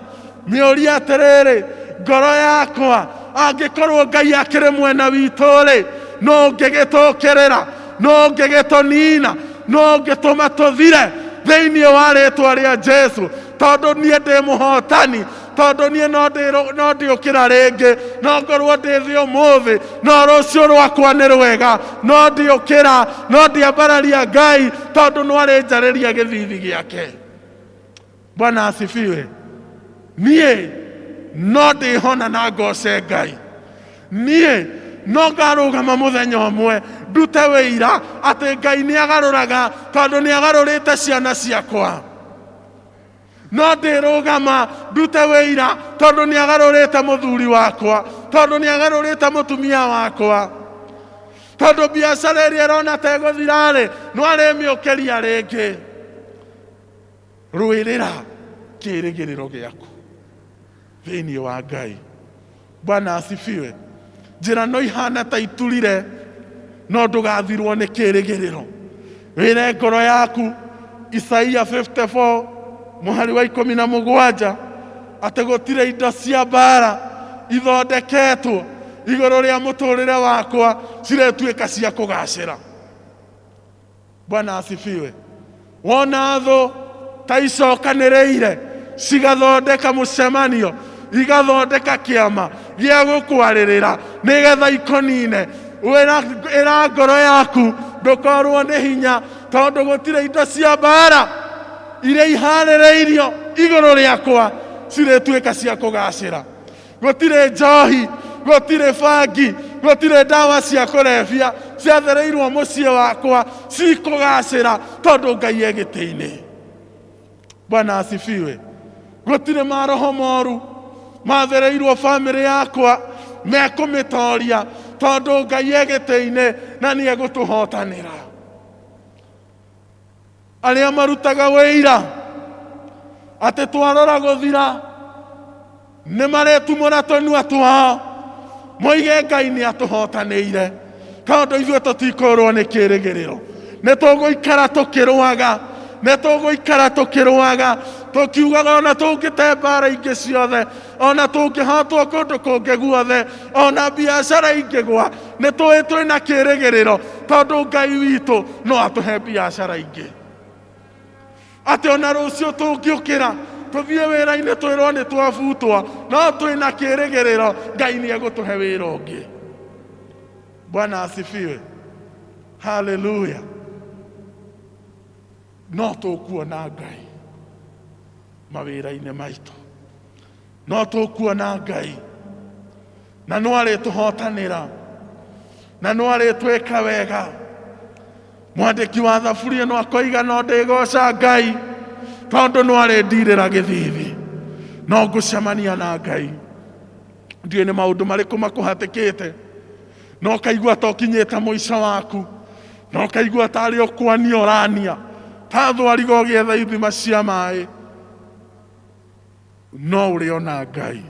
mĩũrie atĩrĩrĩ, ngoro yakwa, angĩkorwo Ngai akĩrĩ mwena witũ-rĩ, nũ ũngĩgĩtũkĩrĩra? Nũ ũngĩgĩtũnina? Nũ ũngĩtũma tũthire thĩinĩ wa rĩtwa rĩa Jesu? Tondũ niĩ ndĩ mũhotani, tondũ niĩ no ndĩũkĩra rĩngĩ, no ngorwo ndĩ thĩ ũmũthĩ, no rũciũ rwakwa nĩ rwega, no ndĩũkĩra, no ndĩambararia Ngai, tondũ no arĩnjarĩria gĩthithi gĩake. Bwana asifiwe. Niĩ no ndĩhona na ngoce Ngai. Niĩ no ngarũgama mũthenya ũmwe ndute wĩira atĩ Ngai nĩ agarũraga, tondũ nĩ agarũrĩte ciana ciakwa. No ndĩrũgama ndute wĩira, tondũ nĩ agarũrĩte mũthuri wakwa, tondũ nĩ agarũrĩte mũtumia wakwa, tondũ biacara ĩrĩa ĩrona ta ĩgũthira-rĩ, no arĩmĩũkĩria rĩngĩ. Rũĩrĩra kĩĩrĩgĩrĩro gĩaku thĩinĩ wa Ngai. Bwana asifiwe. Njĩra no ihana ta iturire, no ndũgathirwo nĩ kĩĩrĩgĩrĩro. Wĩre ngoro yaku Isaia 54 mũhari wa 17 atĩ gũtirĩ indo cia mbara ithondeketwo igũrũ rĩa mũtũrĩre wakwa ciretuĩka cia kũgacĩra. Bwana asifiwe. Wona thũ ta icokanĩrĩire cigathondeka mũcemanio, igathondeka kĩama gĩa gũkwarĩrĩra nĩgetha ikũnine, ĩra ngoro yaku ndũkorwo nĩ hinya, tondũ gũtirĩ indo cia mbara iria iharĩrĩirio igũrũ rĩakwa cirĩtuĩka cia kũgacĩra. Gũtirĩ njohi, gũtirĩ bangi, gũtirĩ ndawa cia kũrebia ciathereirwo mũciĩ wakwa cikũgacĩra, tondũ Ngai e gĩtĩ-inĩ. Bwana asifiwe. Gũtirĩ maroho moru mathereirwo bamĩrĩ yakwa mekũmĩtoria, tondũ Ngai e gĩtĩ-inĩ na nĩ egũtũhotanĩra. Arĩa marutaga wĩira atĩ twarora gũthira nĩ maretumũra tũnua twao moige Ngai nĩ atũhotanĩire, tondũ ithuĩ tũtikũrwo nĩ kĩĩrĩgĩrĩro. Nĩ tũgũikara tũkĩrũaga, nĩ tũgũikara tũkĩrũaga tũkiugaga ona tũngĩte mbara ingĩ ciothe, ona tũngĩhotwo kũndũ kũngĩ guothe, ona biacara ingĩgwa, nĩ tũĩ twĩna kĩĩrĩgĩrĩro, tondũ Ngai witũ no atũhe biacara ingĩ. Atĩ ona rũciũ tũngĩũkĩra tũthiĩ wĩra-inĩ twĩrwo nĩ twabutwo, no twĩna kĩĩrĩgĩrĩro Ngai nĩ egũtũhe wĩra ũngĩ. Bwana asifiwe. Haleluya. No tũkuona Ngai mawĩra-inĩ maitũ, no tũkuona Ngai na no arĩtũhotanĩra na no arĩtwĩka wega. Mwandĩki wa thaburi ĩno akoiga no ndĩgoca Ngai tondũ no arĩndirĩra gĩthithi, no ngũcemania na Ngai. Ndiũĩ nĩ maũndũ marĩkũ makũhatĩkĩte, no kaigua ta ũkinyĩte mũico waku, no kaigua ta arĩ ũkwania ũrania ta thwariga ũgĩetha ithima cia maĩ, no ũrĩona Ngai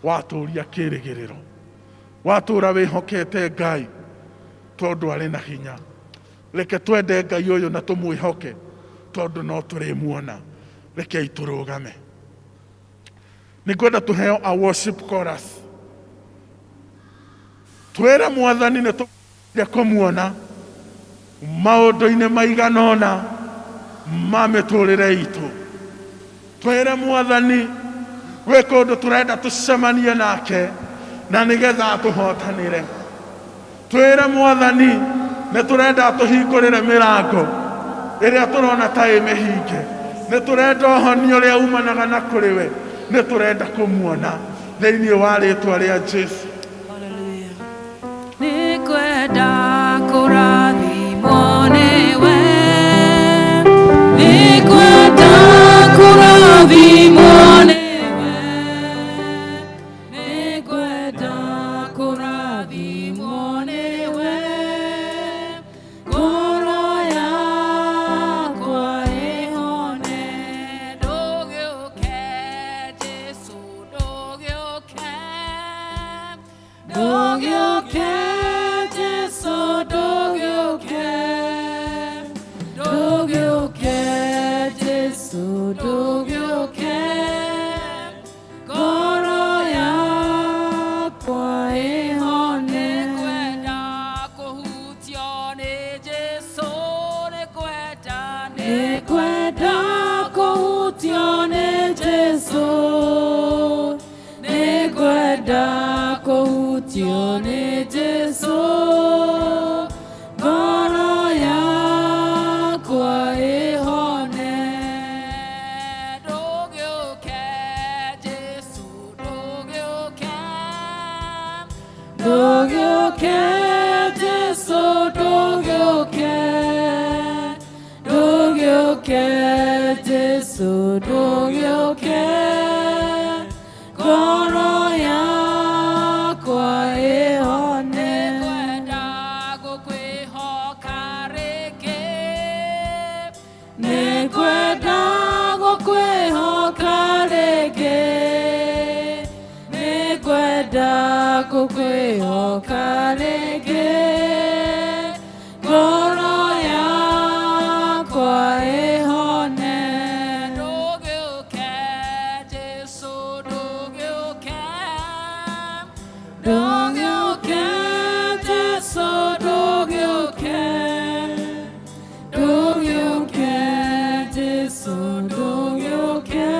watũria kĩĩrĩgĩrĩro, watũra wĩhokete Ngai tondũ arĩ na hinya. Reke twende Ngai ũyũ na tũmwĩhoke tondũ no tũrĩmuona. Rekei tũrũgame. Nĩ ngwenda tũheo a worship chorus, twĩre Mwathani nĩ tũkwenda kũmuona maũndũ-inĩ maigana ũna ma mĩtũrĩre itũ. Twĩre Mwathani gwĩ kũndũ tũrenda tũcemanie nake na nĩgetha atũhotanĩre. Twĩre Mwathani nĩ tũrenda atũhingũrĩre mĩrango ĩrĩa tũrona ta ĩ mĩhinge, nĩ tũrenda ũhonia ũrĩa umanaga na kũrĩ we, nĩ tũrenda kũmuona thĩinĩ wa rĩtwa rĩa Jesu. Nĩngwenda kũrathimwo nĩwe, nĩngwenda kũrathimwo nĩwe, nĩngwenda kũrathimwo nĩwe, ngoro yakwa ĩhone. Ndũgĩũke Jesũ, ndũgĩũke, ndũgĩũke Jesũ, ndũgĩũke, ndũgĩũke Jesũ, ndũgĩũke, ngoro yakwa ĩhone. Nĩngwenda kũhutio nĩ Jesũ, nĩngwenda, nĩngwenda kũhutio nĩ Jesũ, nĩngwenda kũhutio nĩ Jesũ, ngoro yakwa ĩhone. Ndũgĩũke Jesũ, ndũgĩũke, ndũgĩũke Jesũ, ndũgĩũke, ndũgĩũke Jesũ, ndũgĩũke, ngoro yakwa ĩhone. Nĩngwenda gũkwĩhoka rĩngĩ, nĩngwenda rĩngĩ, ngoro yakwa ĩhone. Ndũgĩũke Jesũ, ndũgĩũke, ndũgĩũke Jesũ, ndũgĩũke, ndũgĩũke Jesũ, ndũgĩũke,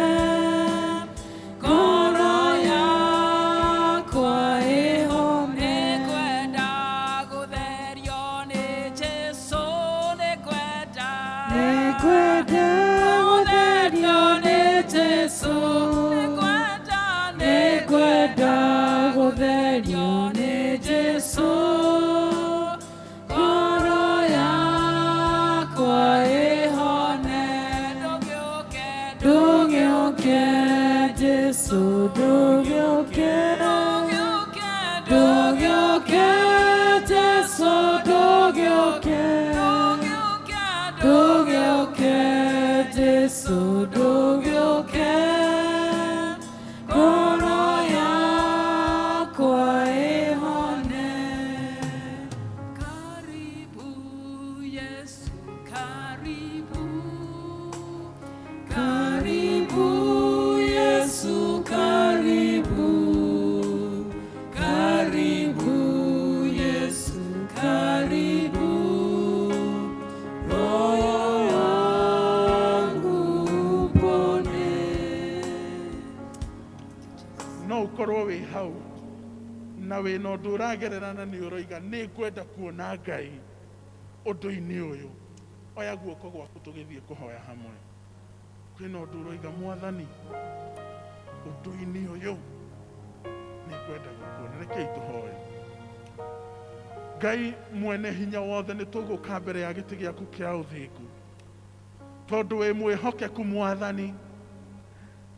ngoro yakwa ĩhone. Nĩngwenda gũtherio nĩ Jesũ, nĩngwenda, nĩngwenda gũtherio nĩ Jesũ, nĩngwenda, nĩngwenda gũtherio nĩ Jesũ, ngoro yakwa ĩhone. Ndũgĩũke, ndũgĩũke Jesũ, ndũgĩũke, ndũgĩũke Jesũ, ndũgĩũke, ndũgĩũke Jesũ, ndũgĩũke, ngoro yakwa ĩhone. Karibu Yesu, karibu, karibu Yesu, karibu, karibu Yesu, karibu, roho wangu upone. No ũkorwo wĩ hau na wĩna ũndũ ũragerera na nĩ ũroiga nĩ ngwenda kuona Ngai ũndũ-inĩ ũyũ, oya guoko gwaku tũgĩthiĩ kũhoya hamwe. Kwĩna ũndũ ũroiga, Mwathani, ũndũ-inĩ ũyũ nĩ ngwenda gũkuona, rekei tũhoe. Ngai mwene hinya wothe, nĩ tũgũka mbere ya gĩtĩ gĩaku kĩa ũthingu tondũ wĩ mwĩhokeku Mwathani,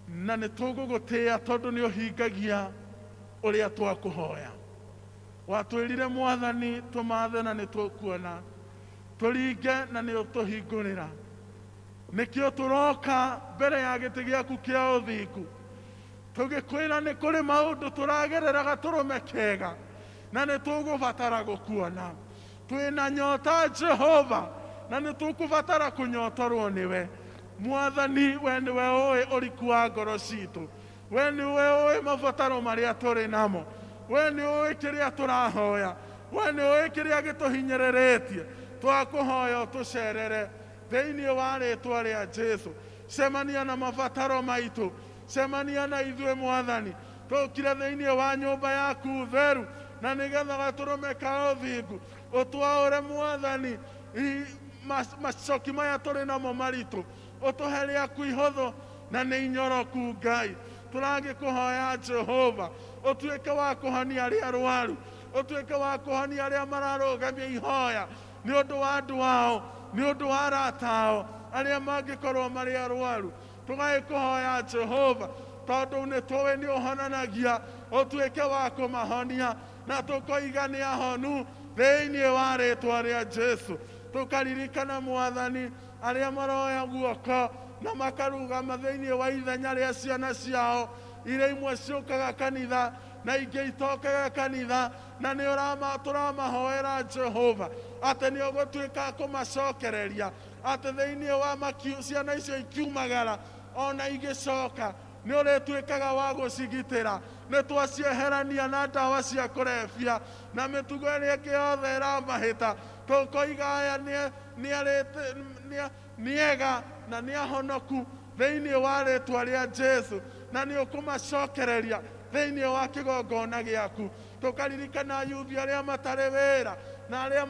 na nĩ tũgũgũtĩĩa tondũ nĩ ũhingagia ũrĩa twakũhoya. Watwĩrire Mwathani tũmathe na nĩ tũkuona, tũringe na nĩ ũtũhingũrĩra. Nĩkĩo tũroka mbere ya gĩtĩ gĩaku kĩa ũthingu tũgĩkwĩra nĩ kũrĩ maũndũ tũragerera gatũrũme kega na nĩ tũgũbatara gũkuona. Twĩna nyota Jehova, na nĩ tũkũbatara kũnyotorwo nĩwe Mwathani. We nĩwe ũĩ ũriku wa ngoro citũ, we nĩwe ũĩ mabataro marĩa tũrĩ namo, we nĩ ũĩ kĩrĩa tũrahoya, we nĩ ũĩ kĩrĩa gĩtũhinyĩrĩrĩtie. Twakũhoya ũtũcerere thĩinĩ wa rĩtwa rĩa Jesu. Cemania na mabataro maitũ, cemania na ithuĩ Mwathani. Tũkire thĩinĩ wa nyũmba yaku theru na nĩgetha gatũrũme ka ũthingu ũtwaũre Mwathani macoki maya tũrĩ namo maritũ, ũtũhe rĩaku ihũthũ na nĩ inyoroku. Ngai, tũragĩkũhoya Jehova ũtuĩke wa kũhonia arĩa arwaru, ũtuĩke wa kũhonia arĩa mararũgamia ihoya nĩ ũndũ wa andũ ao, nĩ ũndũ wa arata ao arĩa mangĩkorwo marĩ arwaru. Tũgagĩkũhoya Jehova tondũ nĩ tũĩ nĩ ũhonanagia, ũtuĩke wa kũmahonia na tũkoiga nĩ ahonu thĩinĩ wa rĩtwa rĩa Jesu. Tũkaririkana Mwathani arĩa maroya guoko na makarugama thĩinĩ wa ithenya rĩa ciana ciao iria imwe ciũkaga kanitha na ingĩ itokaga kanitha, na nĩ tũramahoera Jehova atĩ nĩ ũgũtuĩka kũmacokereria, atĩ thĩinĩ wa ciana icio ikiumagara ona igĩcoka nĩ ũrĩtuĩkaga wa gũcigitĩra. Nĩ twacieherania na ndawa cia kũrebia na mĩtugo ĩrĩa ĩngĩ yothe ĩramahĩta. Tũkoiga aya nĩ ega na nĩ ahonoku thĩinĩ wa rĩtwa rĩa Jesu, na nĩ ũkũmacokereria thĩinĩ wa kĩgongona gĩaku. Tũkaririkana ayuthi arĩa matarĩ wĩra na arĩa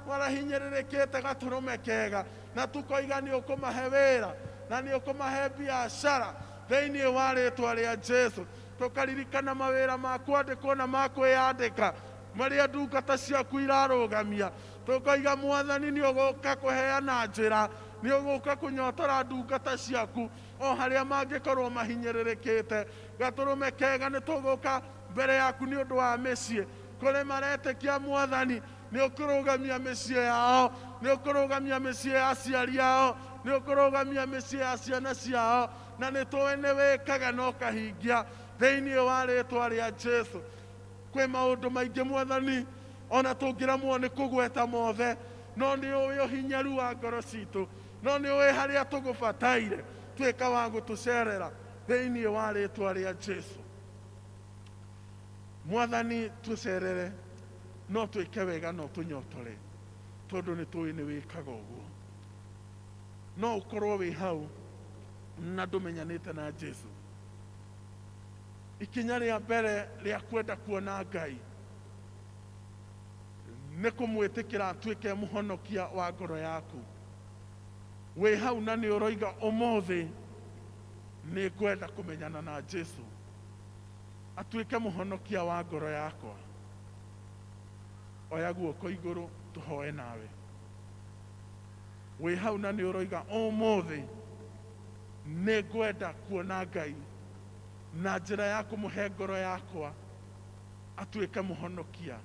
marahinyĩrĩrĩkĩte gatũrũme kega, na tũkoiga nĩ ũkũmahe wĩra na nĩ ũkũmahe biacara thĩinĩ wa rĩtwa rĩa Jesu. Tũkaririkana mawĩra ma kwandĩkwo na ma kwĩyandĩka marĩa ndungata ciaku irarũgamia. Tũkoiga Mwathani nĩ ũgũka kũheana njĩra, nĩ ũgũka kũnyotora ndungata ciaku o harĩa mangĩkorwo mahinyĩrĩrĩkĩte. Gatũrũme kega, nĩ tũgũka mbere yaku nĩ ũndũ wa mĩciĩ kũrĩ maretĩkia Mwathani nĩ ũkũrũgamia mĩciĩ yao, nĩ ũkũrũgamia mĩciĩ ya aciari ao, nĩ ũkũrũgamia mĩciĩ ya ciana ciao, na nĩ tũĩ nĩ wĩkaga na ũkahingia thĩinĩ wa rĩtwa rĩa Jesu. Kwĩ maũndũ maingĩ Mwathani Ona tũngĩremwo nĩ kũgweta mothe, no nĩ ũĩ ũhinyaru wa ngoro citũ, no nĩ ũĩ harĩa tũgũbataire. Tuĩka wa gũtũcerera thĩinĩ wa rĩtwa rĩa Jesu. Mwathani, tũcerere, no twĩke wega, no tũnyotore, tondũ nĩ tũĩ nĩ wĩkaga ũguo. No ũkorwo wĩ hau na ndũmenyanĩte na Jesu. Ikinya rĩa mbere rĩa kwenda kuona Ngai nĩ kũmwĩtĩkĩra atuĩke mũhonokia wa ngoro yaku. Wĩ hau na nĩ ũroiga ũmũthĩ nĩ ngwenda kũmenyana na Jesu atuĩke mũhonokia wa ngoro yakwa, oya guoko igũrũ tũhoe nawe. Wĩ hau na nĩ ũroiga ũmũthĩ nĩ ngwenda kuona Ngai na njĩra ya kũmũhe ngoro yakwa atuĩke mũhonokia.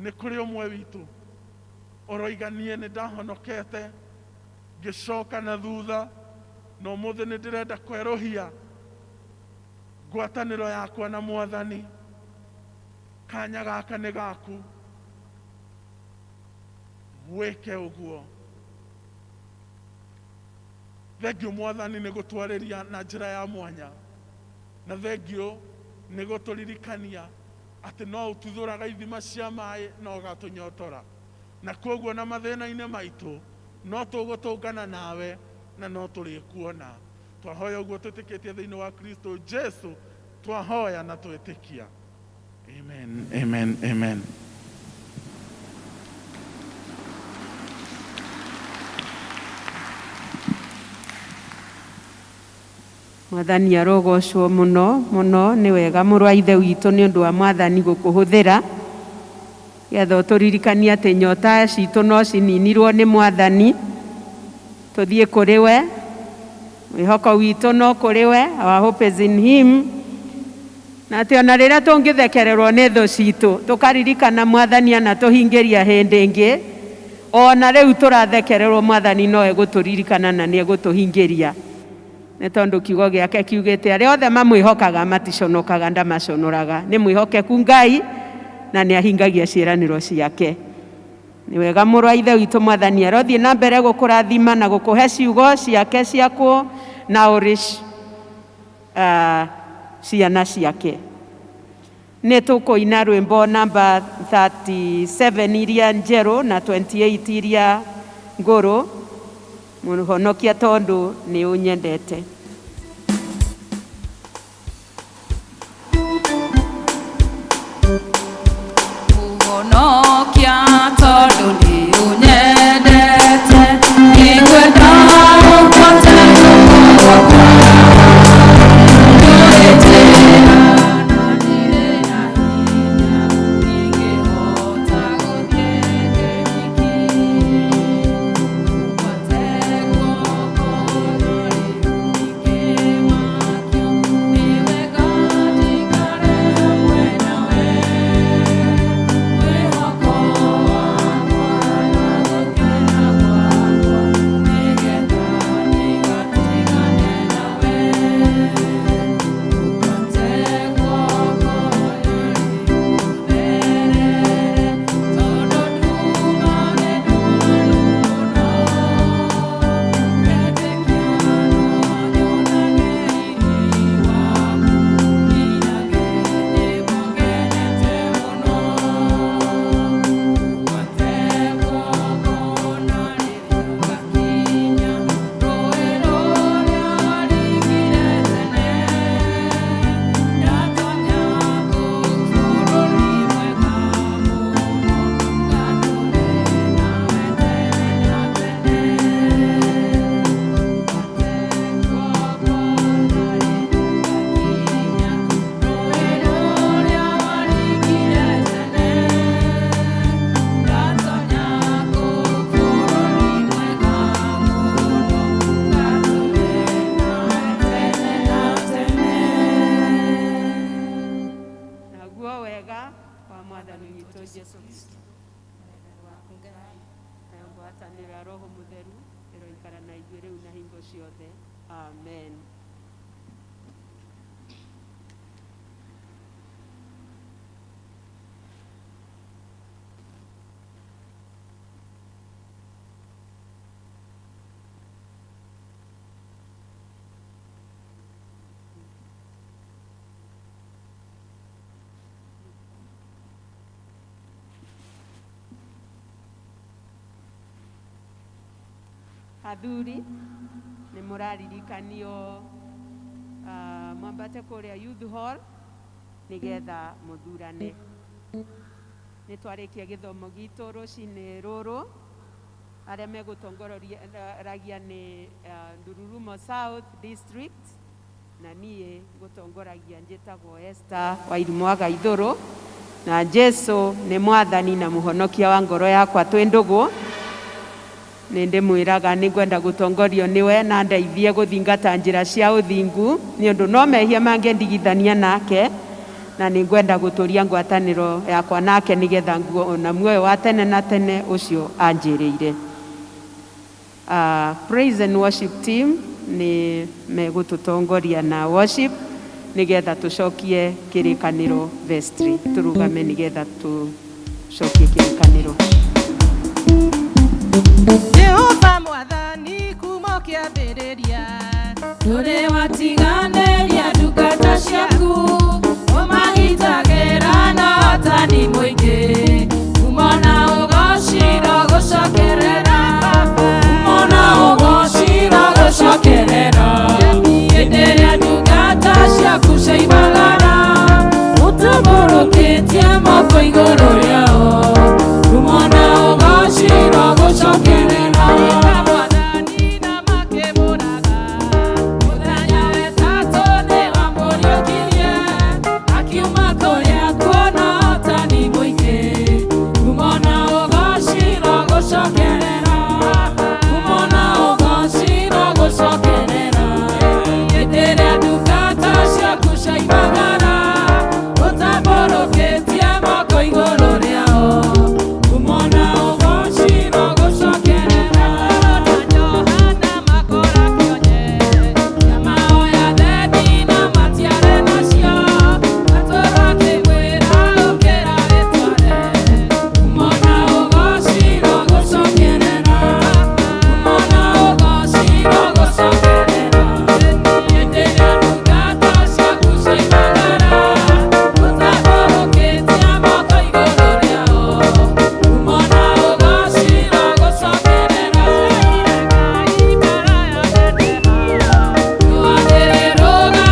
Nĩ kũrĩ ũmwe witũ ũroiga niĩ nĩ ndahonokete ngĩcoka na thutha, na ũmũthĩ nĩ ndĩrenda kwerũhia ngwatanĩro yakwa na Mwathani. Kanya gaka nĩ gaku, wĩke ũguo. Thengiũ Mwathani nĩ gũtwarĩria na njĩra ya mwanya, na thengiũ nĩ gũtũririkania atĩ no ũtuthũraga ithima cia maĩ na ũgatũnyotora, na koguo na mathĩna-inĩ maitũ no tũgũtũngana nawe na no tũrĩkuona. Twahoya ũguo twĩtĩkĩtie thĩinĩ wa Kristo Jesu, twahoya na twĩtĩkia. Amen, amen, amen. Mwathani arogocwo mũno mũno. Nĩ wega, mũrũ wa ithe witũ, nĩ ũndũ wa Mwathani gũkũhũthĩra getha ũtũririkanie atĩ nyota citũ no cininirwo nĩ Mwathani. Tũthiĩ kũrĩ we, mwĩhoko witũ no kũrĩ we, our hope is in him, na atĩ ona rĩrĩa tũngĩthekererwo nĩ thũ citũ, tũkaririkana Mwathani anatũhingĩria hĩndĩ ĩngĩ. Ona rĩu tũrathekererwo, Mwathani no egũtũririkana na nĩ egũtũhingĩria, nĩ tondũ kiugo gĩake kiugĩte arĩa othe mamwĩhokaga maticonokaga, ndamaconoraga. Nĩ mwĩhokeku Ngai na nĩ ahingagia ciĩranĩro ciake. Nĩ wega, mũrũ wa ithe witũ. Mwathani arothiĩ na mbere gũkũrathima na gũkũhe ciugo ciake cia kũ nourish ciana ciake. Nĩ tũkũina rwĩmbo namba 37 iria njerũ na 28 iria ngũrũ, Mũhonokia tondũ nĩ ũnyendete. Mũhonokia tondũ nĩ ũnyendete, nĩngwenda ũhote guoko ndũrĩ njĩra na ndirĩ na hinya, ingĩhota gũthiĩ ndĩ wiki. Ngwate guoko na rĩu ingĩmakio, nĩ wega njikare hamwe nawe. Mwĩhoko wakwa na gũkena gwakwa, nĩgetha ndigatigane nawe. Ngwate guoko na rĩu therere, tondũ nduma nĩ ndumanu mũno. Ndetĩkia no nyonage riri waku, nginage nyĩmbo ngenete mũno. Ngwate guoko na rĩrĩa ngakinya rũĩ rũrĩa ringire tene, ndatonya kũu bũrũri mwega mũno, ngatũre nawe tene na tene. Ngwate guoko na rĩrĩa ngakinya rũĩ rũrĩa waringire tene, ndatonya kũu bũrũri mwega mũno, ngatũre nawe tene na tene. Naguo wega wa Mwathani witũ Jesu Kristo nayo ngwatanĩro ya Roho Mũtheru ĩroikara na ithuĩ rĩu na hingo ciothe. Amen. Athuri nĩ mũraririkanio mwambate kũrĩa youth hall nĩgetha mũthurane. Nĩ twarĩkia gĩthomo gitũ rũcinĩ rũrũ. Arĩa megũtongoragia nĩ Ndururumo South District, na niĩ ngũtongoragia njĩtagwo Esther Wairimu wa Gaithũrũ, na Jesu nĩ mwathani na mũhonokia wa ngoro yakwa. Twĩ ndũgũ nĩ ndĩmwĩraga nĩ ngwenda gũtongorio nĩwe na ndeithie gũthingata njĩra cia ũthingu, nĩ ũndũ no mehia mangĩndigithania nake, na nĩ ngwenda gũtũria ngwatanĩro yakwa nake nĩgetha nguona muoyo wa tene na tene ũcio anjĩrĩire. Praise and worship team nĩ megũtũtongoria na worship nĩgetha tũcokie kĩrĩkanĩro vestry. Tũrũgame nĩgetha tũcokie kĩrĩkanĩro. Jehova Mwathani, kuma ũkĩambĩrĩria ndũrĩ watiganĩria ndungata ciaku, ũmagitagĩra na ũhotani mũingĩ.